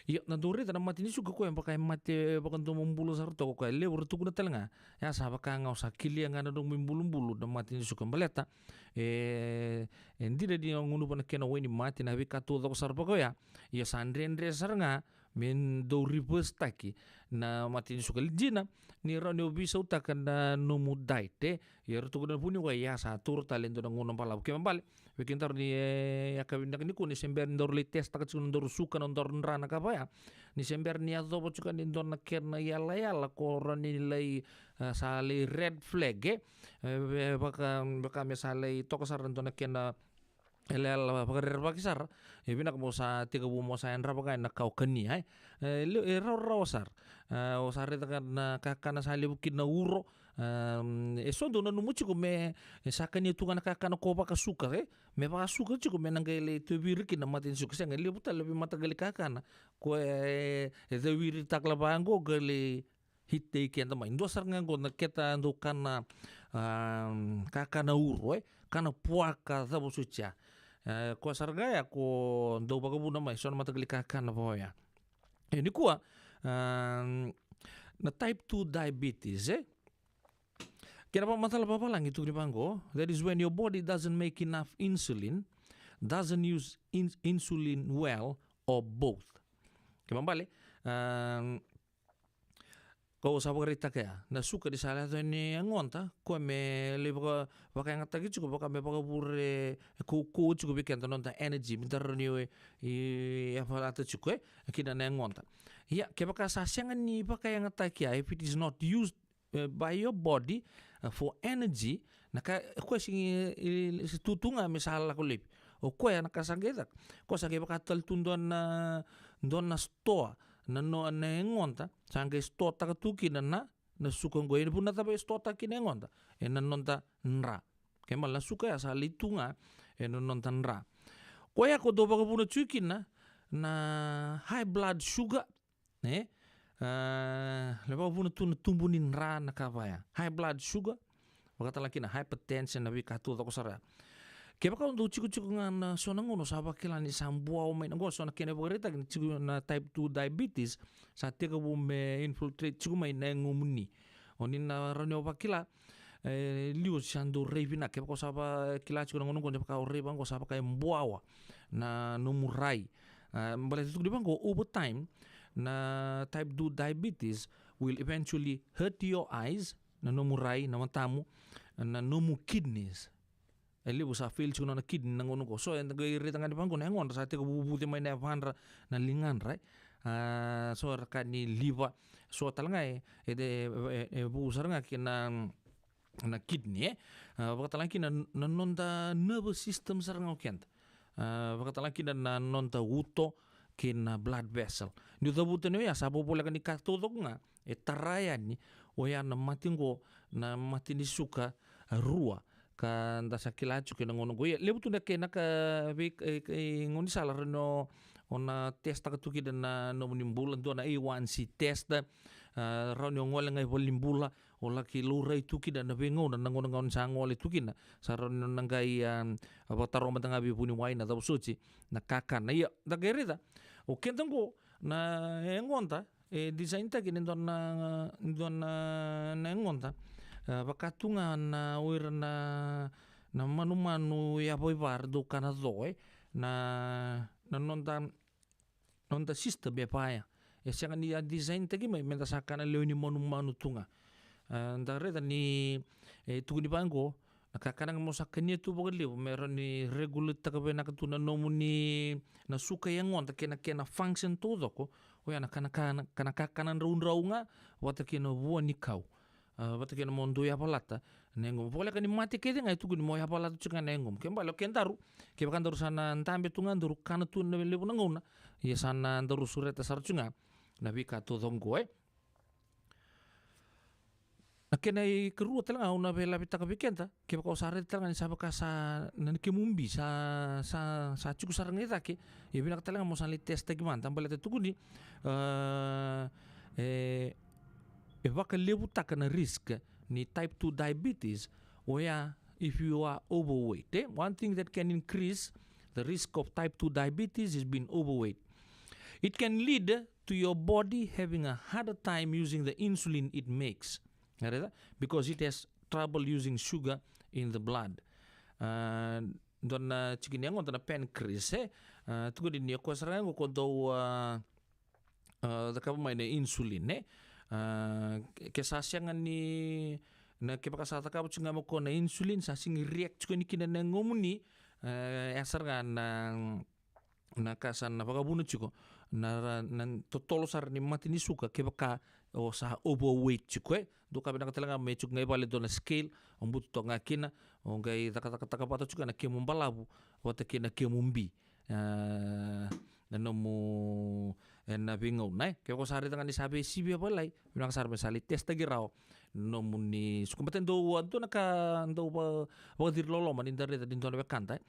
Ia, na dau raica na mate ni suka, koya vaka e mate vakadomobula sara toka, koya levu ra tukuna tale ga, ya sa vaka ga o sa kelia ga na nomu ibulubulu na mate ni suka, baleta e, e dina ni o gunuva na kena wainimate, na veika taucoko sara vaka oya. Ia sa dredre sara ga me dau reverse-taki na mate ni suka. Dina ni rawa ni o veisautaka na nomu diet, e. Ia ra tukuna na vuniwai, ya sa taura tale e dua na gauna balavu. Kena ibalebale, vei kedaru ni, e, yakavi vinaka nikua, ni se bera ni daru lai test-taka tiko na nodaru suka, na nodaru dra, na ka vaya, ni se bera ni yacova tiko yani e dua na kena iyalayala ko rawa ni lai, e, sa lai red flag, e. E, e, vaka, vaka me sa lai toka sara e dua na kena iyalayala vakarerevaki sara, e vinaka mo sa tekivu mo sa yadrava ga na ka o kania, e. E, le-, e rawarawa sara. E, o sa raica ga na kakana sa levu kina uro, e, e so dau nanuma tiko me, e, sa kania tu ga na kakana ko vakasuka, e, me vakasuka tiko me na qai lai tauvi ira kina na mate ni suka. Sega, e levu tale na veimataqali kakana ko e, e cauviritaka vaqo, qai lai hit-taki keda mai. Dua sara ga qo na keda dau kana, a, kakana uro, e, kana puaka, cava soti ya. E, koya sara ga ya ko dau vakavuna mai so na mataqali kakana vaka oya. E, nikua, a, na type two diabetes, e. Kena vakamacala vavalagi tukuni vaqo, that is when your body doesn't make enough insulin, doesn't use in-, insulin well, or both. Kena ibalebale, a, ko sa vakaraitaka ya, na suka ni sa yaco yani yagoda, koya me lai vaka, vakayagataki tiko, vaka me vakavure, e, kaukauwa tiko vei keda na noda energy, me da rawa ni, e, e, yavalata tiko, e, kina na yagoda. Ia, kevaka sa sega ni vakayagataki ya, if it is not used, e, by your body, e, for energy, na ka, e, koya sigi, e, e, se tu tu ga me sa lako laivi. O koya na ka sa qai caka, koya sa qai vaka tale tu dua na, dua na store, na no, na yagoda, sa qai store-taka tu kina na, na suka qo. E vuna cava e store-taka kina na yagoda? Ena noda dra. Kena ibalebale na suka ya sa lai tu ga ena noda dra. Koya ko dau vakavuna tiko kina na high blood sugar, e? A, lai vakavuna tu na tubu ni dra na ka vaya. High blood sugar, vakatalega kina hypertension, na veika taucoko sara ya. Kevaka o dau tikotiko ga na so na gauna, sa vakila ni sa buawa mai na qo, so na kena vakaraitaki ni tiko na type two diabetes, sa tekivu me infiltrate tiko mai na yagomuni. O ni na rawa ni o vakila, e, liu sa dau rai vinaka. Kevaka o sa vakila tiko na gauna qo ni vaka o rai vaqo, sa vaka e buawa na nomu rai. A, baleta tukuni vaqo, over time, na type two diabetes will eventually hurt your eyes, na nomu rai, na matamu, na nomu kidneys. E levu sa fail tiko na nona kidney na gauna qo. So, eda qai raica ga ni vaqo na yagodra sa tekivu vuce mai na yavadra na ligadra, e. A, so era kaya ni liver, so tale ga e, e, e, e vu sara ga kina na kidney, e. A, vakatalega kina na, na noda nervous system sara ga o keda. A, vakatalega kina na noda uto kei na blood vessel. Niu cavuta ni oya sa voleka ni ka taucoko ga e tara yani oya na mate qo, na mate ni suka, a, rua, ka da sa kila tiko ena gauna qo. Ia, levu tu na kena ka vei, e, e, gaunisala rawa ni o, o na test-taka tu kina na nomuni bula, dua na A one C test, a, rawa ni o gole ga i valenibula, o laki laurai tu kina na veigauna, na gauna, gauna sa gole tu kina, sa rawa ni o na qai, a, vakataroga mada ga vei vuniwai na cava soti na kakana. Ia, da qai raica, o keda qo, na yagoda, e design taki ni dua na, dua na, na yagoda. A, vaka tu ga na o ira na, na manumanu yavaivara dau kana co, e. Na, na noda, noda system e vaya. E sega ni a design taki mai me da sa kana lewe ni manumanu tu ga. A, da raica ni, e, tukuni vaqo, na kakana ga mo sa kania tu vakalevu me rawa ni regulate taka vinaka tu na nomuni, na suka e yagoda kei na, kei na function taucoko. Oya na kana, kana, kana kakana draudrau ga vata kei na vua ni kau. A, vata kei na mo dau yavalata na yagomu. Voleka ni mate kece ga e tukuni mo yavalata tiko ga na yagomu. Ke bale o kedaru, kevaka daru sa na dabe tu ga, daru kana tu na levu na gauna, ia sa na daru sureta sara tiko ga na veika taucoko, e. Na kena ikarua tale ga au na veilavitaka vei keda, kevaka o sa raica tale ga ni sa vaka sa na, na kemu bi sa, sa, sa tiko sara ga i cake, ia vinaka tale ga mo sa lai test taki mada, baleta tukuni, a, e, e vakalevutaka na risk ni type two diabetes, oya if you are overweight, e? One thing that can increase the risk of type two diabetes is being overweight. It can lead to your body having a harder time using the insulin it makes. Raica? Because it has trouble using sugar in the blood. A, dua na tiki ni yagoda na pancreas, e? A, tukuni ni o koya sara ga qo ko dau, a, a, cakava mai na insulin, e? A, ke, ke sa sega ni, na, kevaka sa cakava tiko ga mai ko na insulin, sa sega ni react tiko ni kina na yagomuni, e, e sara ga na, na ka sa na vakavuna tiko na, na totolo sara ni mate ni suka kevaka o sa overweight tiko, e. Dua ka vinaka tale ga me tiko ga i vale dua na scale, o butu toka ga kina, o qai cakacakataka vata tiko ga na kemu balavu vata kei na kemu bi. A, na nomu, e, na veigauna, e. Kevaka o sa raica ga ni sa veisivia vakalailai, vinaka sara me sa lai test taki rawa na nomuni suka. Baleta dau, a, dua na ka dau va, vakaciri loloma ni da raica ni dua na wekada, e.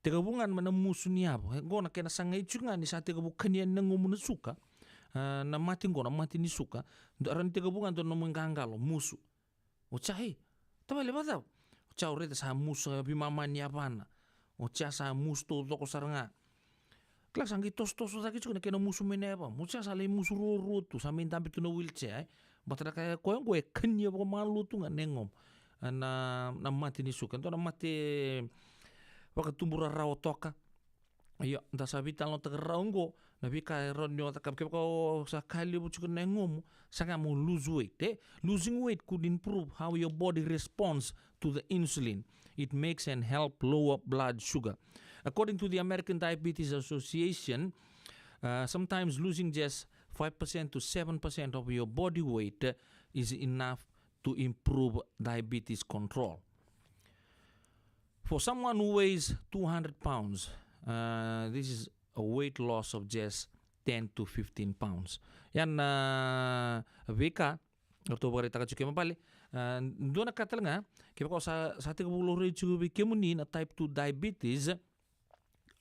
Tekivu ga mai na musu ni yava. E, qo na kena sagai tiko ga ni sa tekivu kania na yagomu na suka. A, na mate qo, na mate ni suka. Dau rawa ni tekivu ga dua na nomu iqaqalo, musu. Oti ya, e, tavale, vakacava? Oti ya, o raica sa musu veimama ni yavana. Oti ya sa musu taucoko sara ga. Kila sa qai tosotoso cake tiko na kena musu mai na yavamu. Oti ya sa lai musu ruarua tu, sa mai dabe tu na wheelchair, e. Baleta na ka koya qo e kania vakamalua tu ga na yagomu. A, na, na mate ni suka. Dua na mate vakatubu rarawa toka. Io, da sa veitalanoataka rawa qo na veika e rawa ni o cakava kevaka o sa ka levu tiko na yagomu, sa ka mo lose weight, e? Losing weight could improve how your body responds to the insulin it makes and help lower blood sugar. According to the American Diabetes Association, uh, sometimes losing just five percent to seven percent of your body weight, uh, is enough to improve diabetes control. For someone who weighs two hundred pounds, uh, this is a weight loss of just ten to fifteen pounds. Ia na veika eratou vakaraitaka tiko, kena ibalebale, uh, dua na ka tale ga, kevaka o sa, sa tekivu laurai tiko vei kemuni na type two diabetes,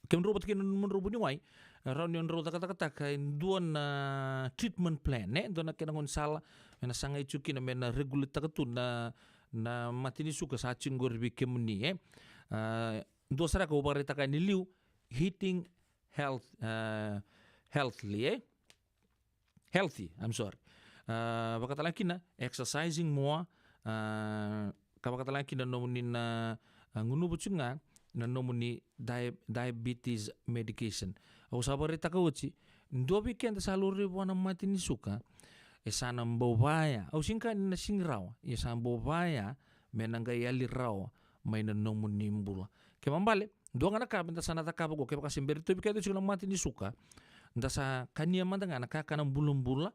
kemudrau vata kei na nomudrau vuniwai, e rawa ni o drau cakacakataka e dua na treatment plan, e? Dua na kena gaunisala me na sagai tiko kina me na regulate taka tu na, na mate ni suka sa tiko qori vei kemuni, e? A, dua sara ka au vakaraitaka yani e liu, eating health, a, healthily, e? Healthy, I'm sorry. A, vakatalega kina, exercising more, a, ka vakatalega kina na nomuni na, a, gunuva tiko ga na nomuni dia-, diabetes medication. Au sa vakaraitaka oti, dua vei keda sa laurai vua na mate ni suka, e sa na bau vaya. Au sega ni kaya ni na sega ni rawa, e sa bau vaya me na qai yali rawa mai na nomuni bula. Kena ibalebale, dua ga na ka me da sa na cakava qo, kevaka se bera tu vei keda tiko na mate ni suka, da sa kania mada ga na kakana bulabula,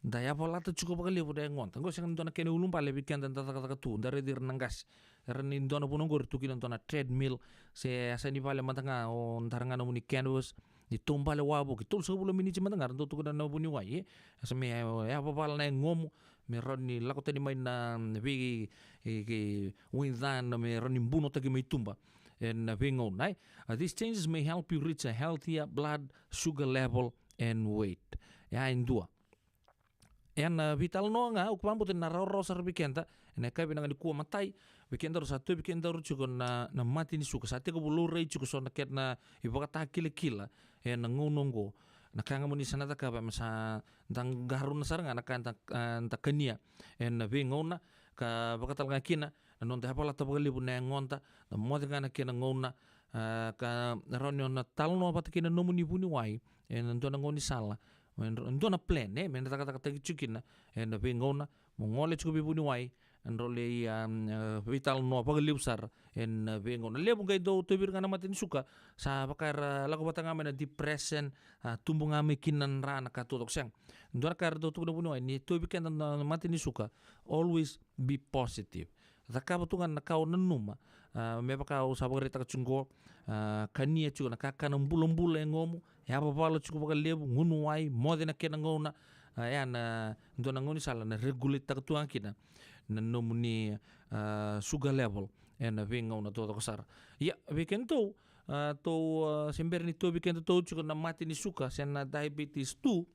da yavalata tiko vakalevu na yagoda. Qo sega ni dua na kena iulubale vei keda da cakacaka tu, da raici ira na qase. Era ni dua na vanua qori tu kina dua na treadmill, se yasa ni vale mada ga o dara ga nomuni canvas, ni taubale wavoki, tolusagavulu miniti mada ga ra dau tukuna na vuniwai, e? Yasa me, e, yavavala na yagomu, me rawa ni lako tani mai na vei, e, ke, wainitaka me rawa ni bunotaki mai tuba ena veigauna, e? Uh, these changes may help you reach a healthier blood sugar level and weight. Ya e dua. Ena veitalanoa ga, au vakabauta ni na rawarawa sara vei keda ena yakavi vinaka nikua, matai, vei kedaru sa tauvi kedaru tiko na, na mate ni suka, sa tekivu laurai tiko so na kena ivakatakilakila ena gauna oqo. Na ka ga mo ni sa na cakava me sa da qarauna sara ga na ka da, a, da kania ena veigauna, ka vakatale ga kina na noda yavalata vakalevu na yagoda, da moce ga na kena gauna, a, ka rawa ni o na talanoa vata kei na nomuni vuniwai ena dua na gaunisala, e dua na plan, e, me na cakacakataki tiko kina ena veigauna, mo gole tiko veivuniwai, drau lai, a, a, veitalanoa vakalevu sara ena veigauna. Levu qai dau tauvi ira ga na mate ni suka, sa vaka era lako vata ga mai na depression, a, tubu ga mai kina na dra, na ka taucoko. Sega. Dua na ka era dau tukuna vuniwai, ni tauvi keda na, na mate ni suka, always be positive. Cakava tu ga na ka o nanuma. A, me vaka au sa vakaraitaka tiko qo, a, kania tiko na kakana bulabula e yagomu, yavavala tiko vakalevu, gunu wai, moce na kena gauna, a, ya na dua na gaunisala na regulate-taka tu ga kina na nomuni, a, sugar level ena veigauna taucoko sara. Ia, vei kedatou, a, tou, a, se bera ni tauvi kedatou tiko na mate ni suka se na diabetes two,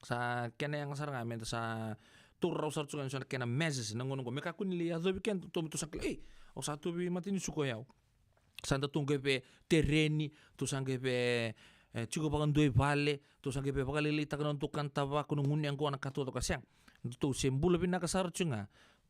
sa kena yaga sara ga me da sa taura rawa sara tiko ga e so na kena measures na gauna oqo. Me kakua ni lai yacovi kedatou me tou sa kila, ei, au sa tauvi mate ni suka o yau. Sa da tou qai via tereni, tou sa qai via, e, tiko vakadua i vale, tou sa qai via vakalailaitaka na nodatou kana tavako, na gunu yaqona, ka taucoko. Sega. Datou se bula vinaka sara tiko ga,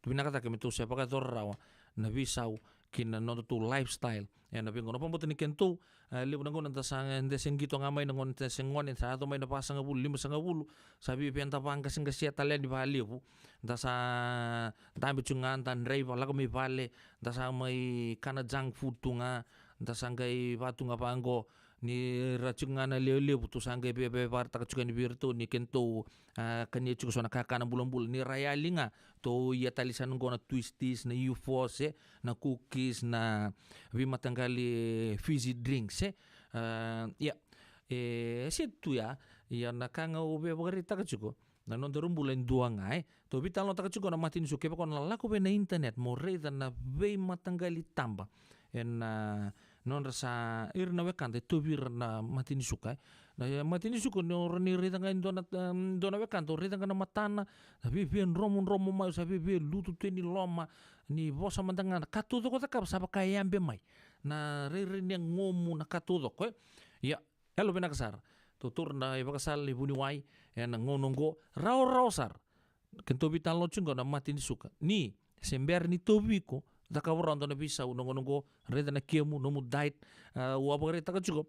vinaka cake me tou se vakayacora rawa na veisau ki na nodatou lifestyle ena veigauna. Vakabauta ni kedatou, e, levu na gauna da sa, da se qito ga mai na gauna da se gone, sa yaco mai na vasagavulu, limasagavulu, sa via via da vaqaseqasea tale yani vakalevu. Da sa dabe tiko ga, da draiva, lako mai vale, da sa mai kana junk food tu ga, da sa qai vaka tu ga vaqo, ni ra tiko ga na lewe levu, tou sa qai via, via vakaraitaka tiko yani vei iratou ni kedatou, a, kania tiko so na kakana bulabula. Ni ra yali ga, tou ia tale sara qo na twisties, na U-fours, e, na cookies, na veimataqali fizzy drinks, e. A, ia, e, se tu ya, ia na ka ga au via vakaraitaka tiko, na nodaru bula e dua ga, e. Tou veitalanoataka tiko na mate ni suka, kevaka o na lako vei na internet mo raica na veimataqali taba ena, a, nodra sa, ira na wekada e tauvi ira na mate ni suka, e. Na, e, mate ni suka, ni o rawa ni raica ga e dua na, em, dua na wekada, o raica ga na matana, na viavia dromodromo mai, sa viavia lutu tu e loma, ni vosa mada ga, na ka taucoko cakava sa vaka e yabe mai. Na rairai ni yagomu, na ka taucoko, e. Ia, yalovinaka sara. Tou taura na ivakasala ni vuniwai ena gauna oqo, rawarawa sara. Kedatou veitalanoa tiko qo na mate ni suka. Ni se bera ni tauvi iko, cakava rawa dua na veisau na gauna oqo, raica na kemu, nomu diet, a, au a vakaraitaka tiko.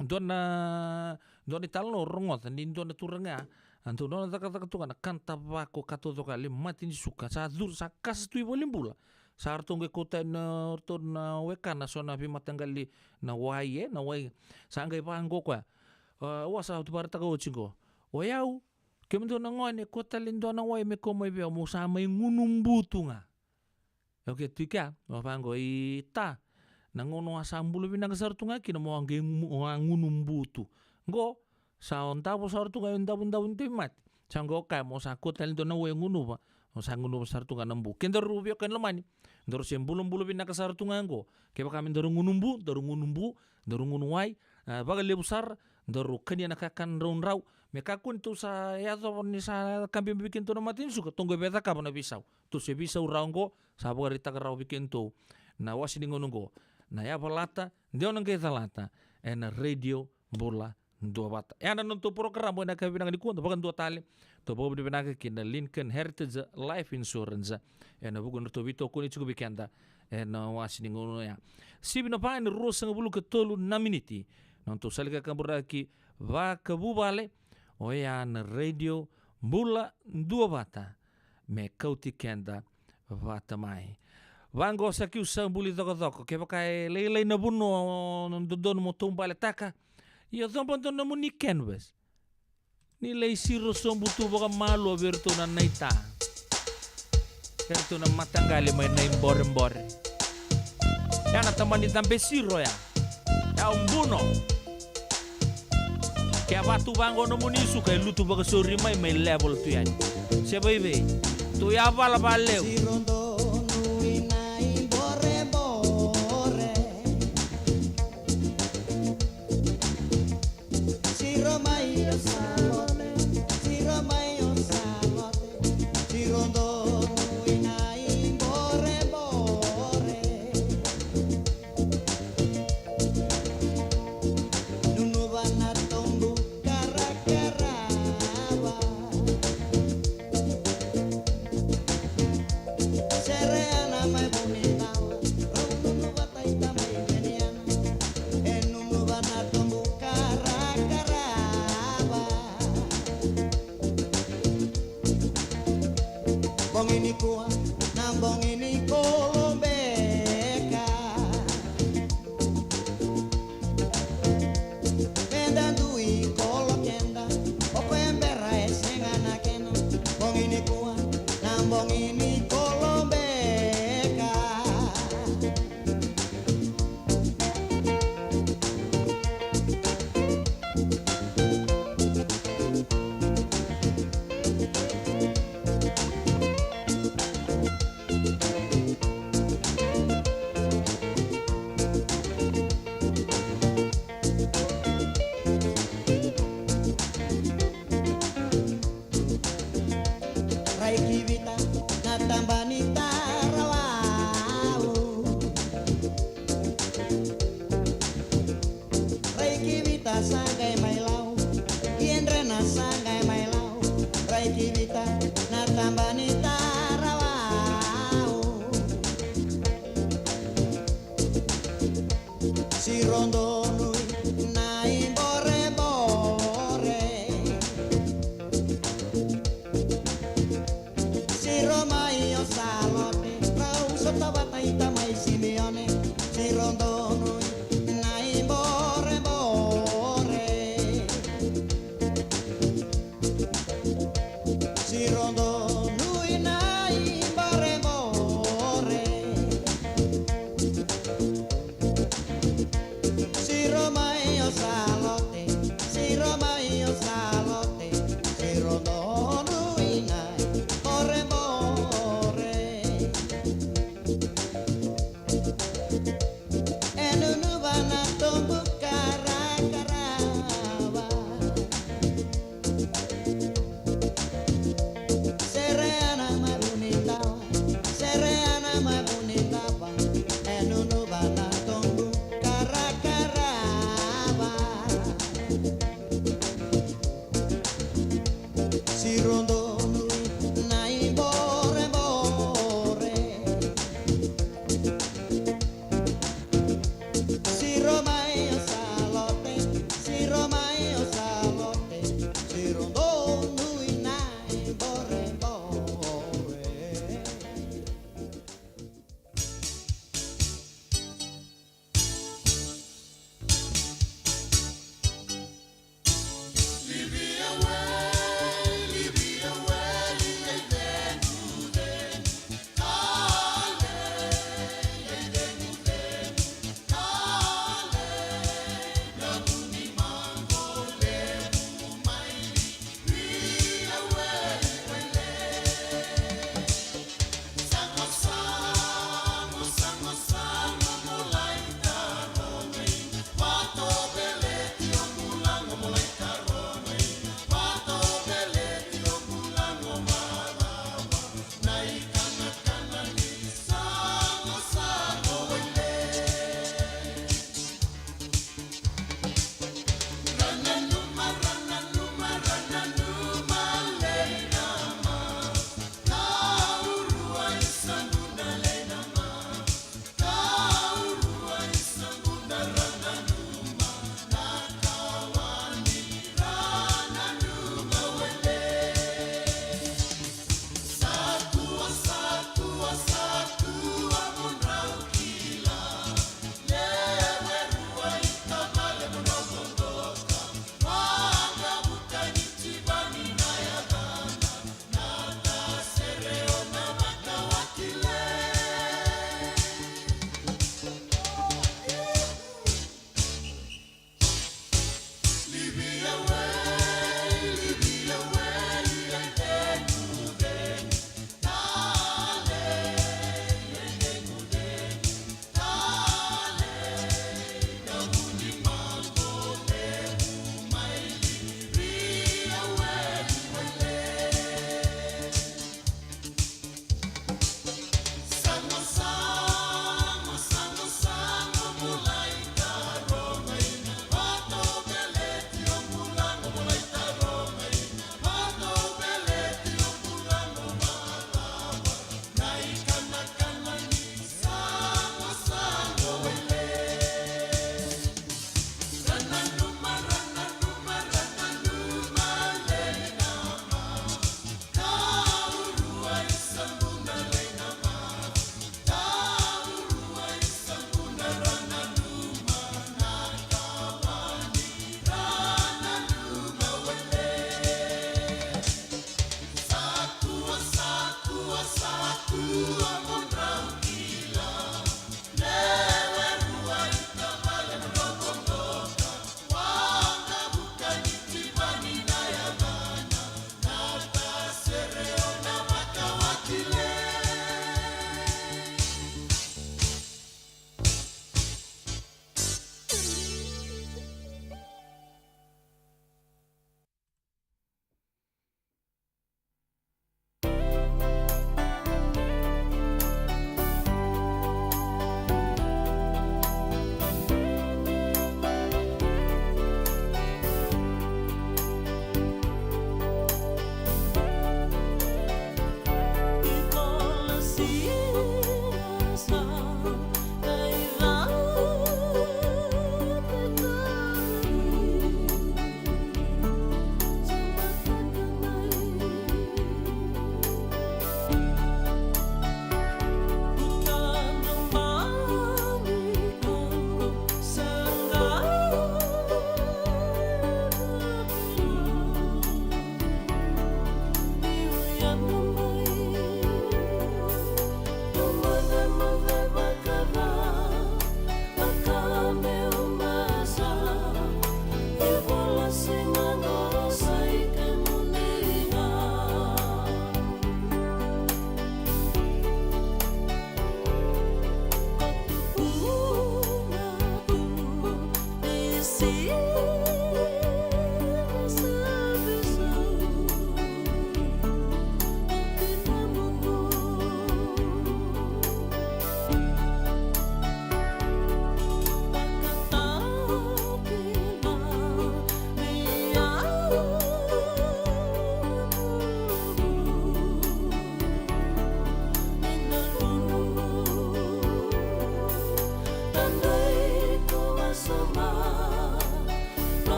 Dua na, dua na italanoa au rogoca ni dua na turaga, a, dau nona cakacaka tu ga na kana tavako, ka taucoko, lai mate ni suka, sa curu, sa kasa tu i valenibula. Sa ratou qai kauta na, ratou na wekana so na veimataqali na wai, e, na wai. Sa qai vaqo koya. A, au a sa tu vakaraitaka oti qo. O yau, kemudou na gone, kua tale dua na wai me kau mai vei au, meu sa mai gunu bu tu ga. Okei, tu i kea, au vaqo, i ta. Na gauna au a sa bula vinaka sara tu ga kina, meu a qai gu-, au a gunu bu tu. Qo, sa o davo sara tu ga, o davodavo ni tauvimate. Sa qai o kaya, meu sa kua tale dua na wai e gunuva, meu sa gunuva sara tu ga na bu. Kedaru veiwekani lomani, daru se bulabula vinaka sara tu ga qo. Kevaka me daru gunu bu, daru gunu bu, daru gunu wai, a, vakalevu sara, daru kania na kakana draudrau. Me kakua ni tou sa yacova ni sa kabi vei kedatou na mate ni suka, tou qai via cakava na veisau. Tou se veisau rawa qo, sa vakaraitaka rawa vei kedatou na wase ni gauna qo. Na yavalata, de o na qai calata, ena Radio Bula Duavata. Ya na nodatou porokaramu ena yakavi vinaka nikua, da vakadua tale. Tou vakavinavinaka ki na Lincoln Heritage Life Insurance ena vuku ni ratou veitokoni tiko vei keda ena wase ni gauna ya. Sivi na va ena ruasagavulu ka tolu na miniti. Nodatou sala ni kakaburaki vakavuvale, oya na Radio Bula Duavata, me kauti keda vata mai. Vaqo, sa kiu sa buli cokocoko. Kevaka e lailai na vanua o dodonu mo taubaletaka, ia coba dua na nomuni canvas. Ni lai siro sobu tu vakamalua vei iratou na naita. Vei iratou na mataqali mai Naiborebore. Ya na tamani cabe siro ya. Ya o Buno. Ke a vatu vaqo nomuni suka, e lutu vakasauri mai, mai level tu yani. Se vaivei. Tou yavala vakalevu.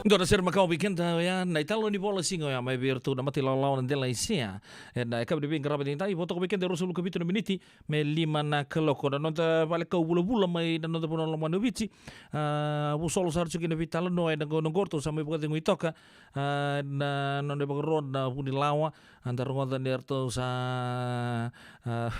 Dua na sere makawa vei keda oya na italanoa ni vola siga oya mai vei iratou na mata ilawalawa na Delaisea. Ena yakavi ni veiqaravi edaidai, vo toka vei keda e ruasagavulu ka vitu na miniti me lima na kaloko. Na noda vale kau vulavula mai na noda vanua lomani o Viti. A, vusolo sara tiko kina veitalanoa ena gauna oqo ratou sa mai vakacegui toka. A, na nona ivakaro na vunilawa, a, da rogoca ni ratou sa, a,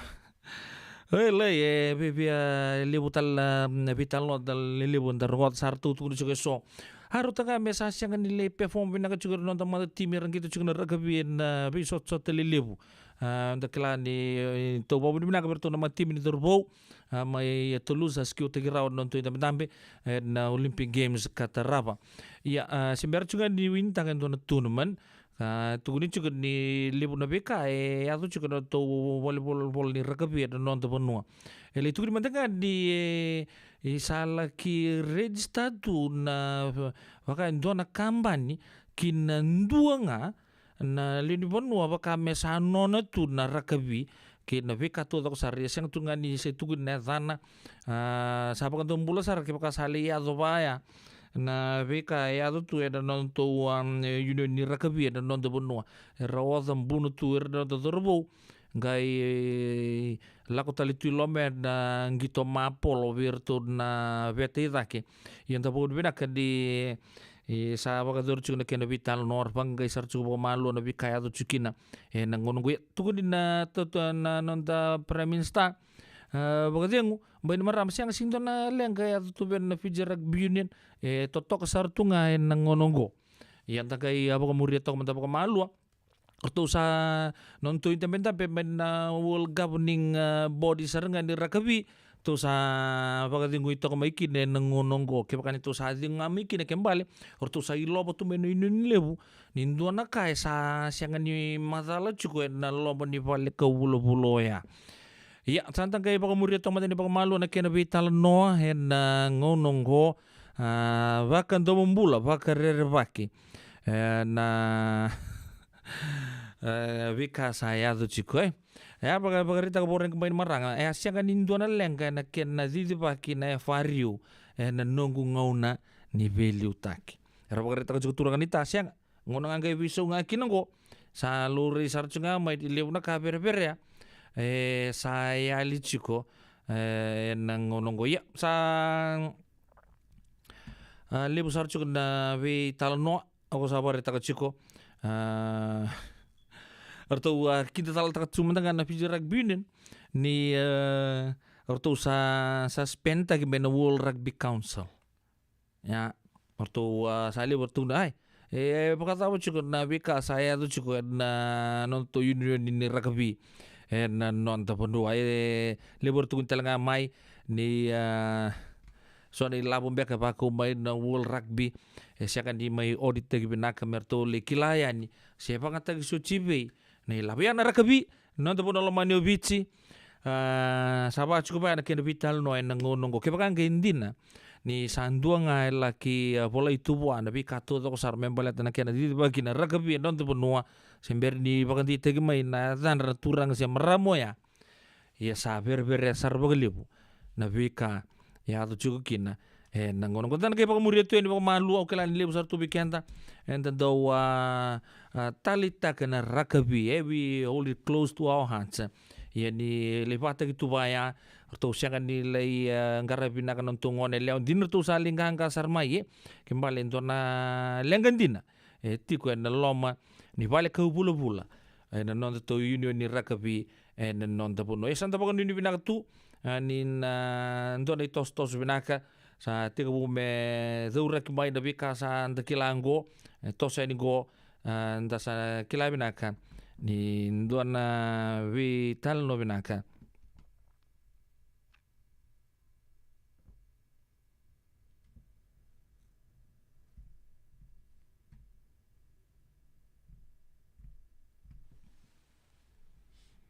e lai, e via, via levu tale na, na veitalanoa da lelevu da rogoca, sa ratou tukuna tiko eso. A, ratou ga me sa sega ni lai perform vinaka tiko na noda mata timi era qito tiko na rakavi ena veisotasota lelevu. A, da kila ni, e, tou vakavinavinaka vei iratou na mata timi ni cauravou, a, mai Toulouse, a securetaki rawa na nodatou idabedabe ena Olympic Games ka tarava. Ia, a, se bera tiko ga ni winitaka e dua na tournament, a, tukuni tiko ni levu na veika e yaco tiko ena nodatou volivoli, voli ni rakavi ena noda vanua. E lai tukuni mada ga ni, e, e sa laki register tu na, vaka e dua na kabani ki na dua ga na lewe ni vanua vaka me sa nona tu na rakavi kei na veika taucoko sara. Ia sega tu ga ni se tukuni na yacana, a, sa vakadomobula sara kevaka sa lai yaco vaya na veika e yaco tu ena nodatou, a, union ni rakavi ena noda vanua. Era oca buna tu ira na noda cauravou, qai lako tale tu i loma ena qito mapolo vei iratou na veta i cake. Ia da vakavinavinaka ni, e, sa vakayacori tiko na kena veitalanoa, ra vaqaqai sara tiko vakamalua na veika e yaco tiko kina ena gauna oqo. Ia tukuni na, na, na noda Prime Minister, a, vakacegu, Bainimarama, sega, sega ni dua na leqa e yaco tu vei na Fiji Rugby Union, e totoka sara tu ga ena gauna oqo. Ia da qai, a, vakamuria toka mada vakamalua. Ratou sa, nodatou idabedabe mai na World Governing, a, Body sara ga ni rakavi, ratou sa vakacegui toka mai kina ena gauna oqo. Kevaka ni ratou sa cegu ga mai kina, ke bale, ratou sa ilova tu mai na union levu ni dua na ka e sa sega ni macala tiko ena loma ni vale kau vulavula oya. Ia, sa da qai vakamuria toka mada ni vakamalua na kena veitalanoa ena gauna oqo, a, vakadomobula, vakarerevaki, e, na, e, veika sa yaco tiko, e. E a vaka, vakaraitaka Voreqe Bainimarama, e a sega ni dua na leqa ena kena cicivaki na F R U ena noqu gauna ni veiliutaki. Era vakaraitaka tiko turaga ni ta, sega, gauna ga qai veisau ga kina oqo, sa laurai sara tiko ga mai, levu na ka vereverea e sa yali tiko, e, ena gauna oqo. Ia, sa, a, levu sara tiko na veitalanoa, o koya sa vakaraitaka tiko, a, ratou, a, kidatalataka tu mada ga na Fiji Rugby Union ni, a, ratou sa, sa suspendtaki mai na World Rugby Council. Ia, o ratou, a, sa levu ratou na, ai, e, e vakacava tiko na veika sa yaco tiko ena nodatou union ni rakavi ena noda vanua. E levu ratou tale ga mai ni, a, So na ilavo beka e vakau mai na World Rugby, e sega ni mai oditaki vinaka me ratou lai kila yani se vakayagataki soti vei na ilavo. Ia na rakavi, na noda vanua lomani o Viti, a, sa vaka tiko vaya na kena veitalanoa ena gauna oqo. Kevaka qai dina ni sa dua ga e laki, a, volai tu vua na veika taucoko sara me baleta na kena cicivaki na rakavi ena noda vanua, se bera ni vakadeitaki mai na yacadra na turaga se marama oya, ia sa vereverea sara vakalevu na veika e yaco tiko kina ena gauna oqo. Da na qai vakamuria tu yani vakamalua, au kila ni levu sara tu vei keda eda dau, a, a, taleitaka na rakavi, e, we hold it close to our hearts. Ia ni lai vakataki tu vaya, ratou sega ni lai, a, qaravi vinaka na nodatou gone yalewa, dina ratou sa lai qaqa sara mai, e, ke bale e dua na leqa dina e tiko ena loma ni vale kau vulavula ena nodatou union ni rakavi ena noda vanua. E sa da vakanuinui vinaka tu, a, ni na dua na itosotoso vinaka sa tekivu me cauraki mai na veika sa da kila oqo, e toso yani oqo, a, da sa kila vinaka ni dua na veitalanoa vinaka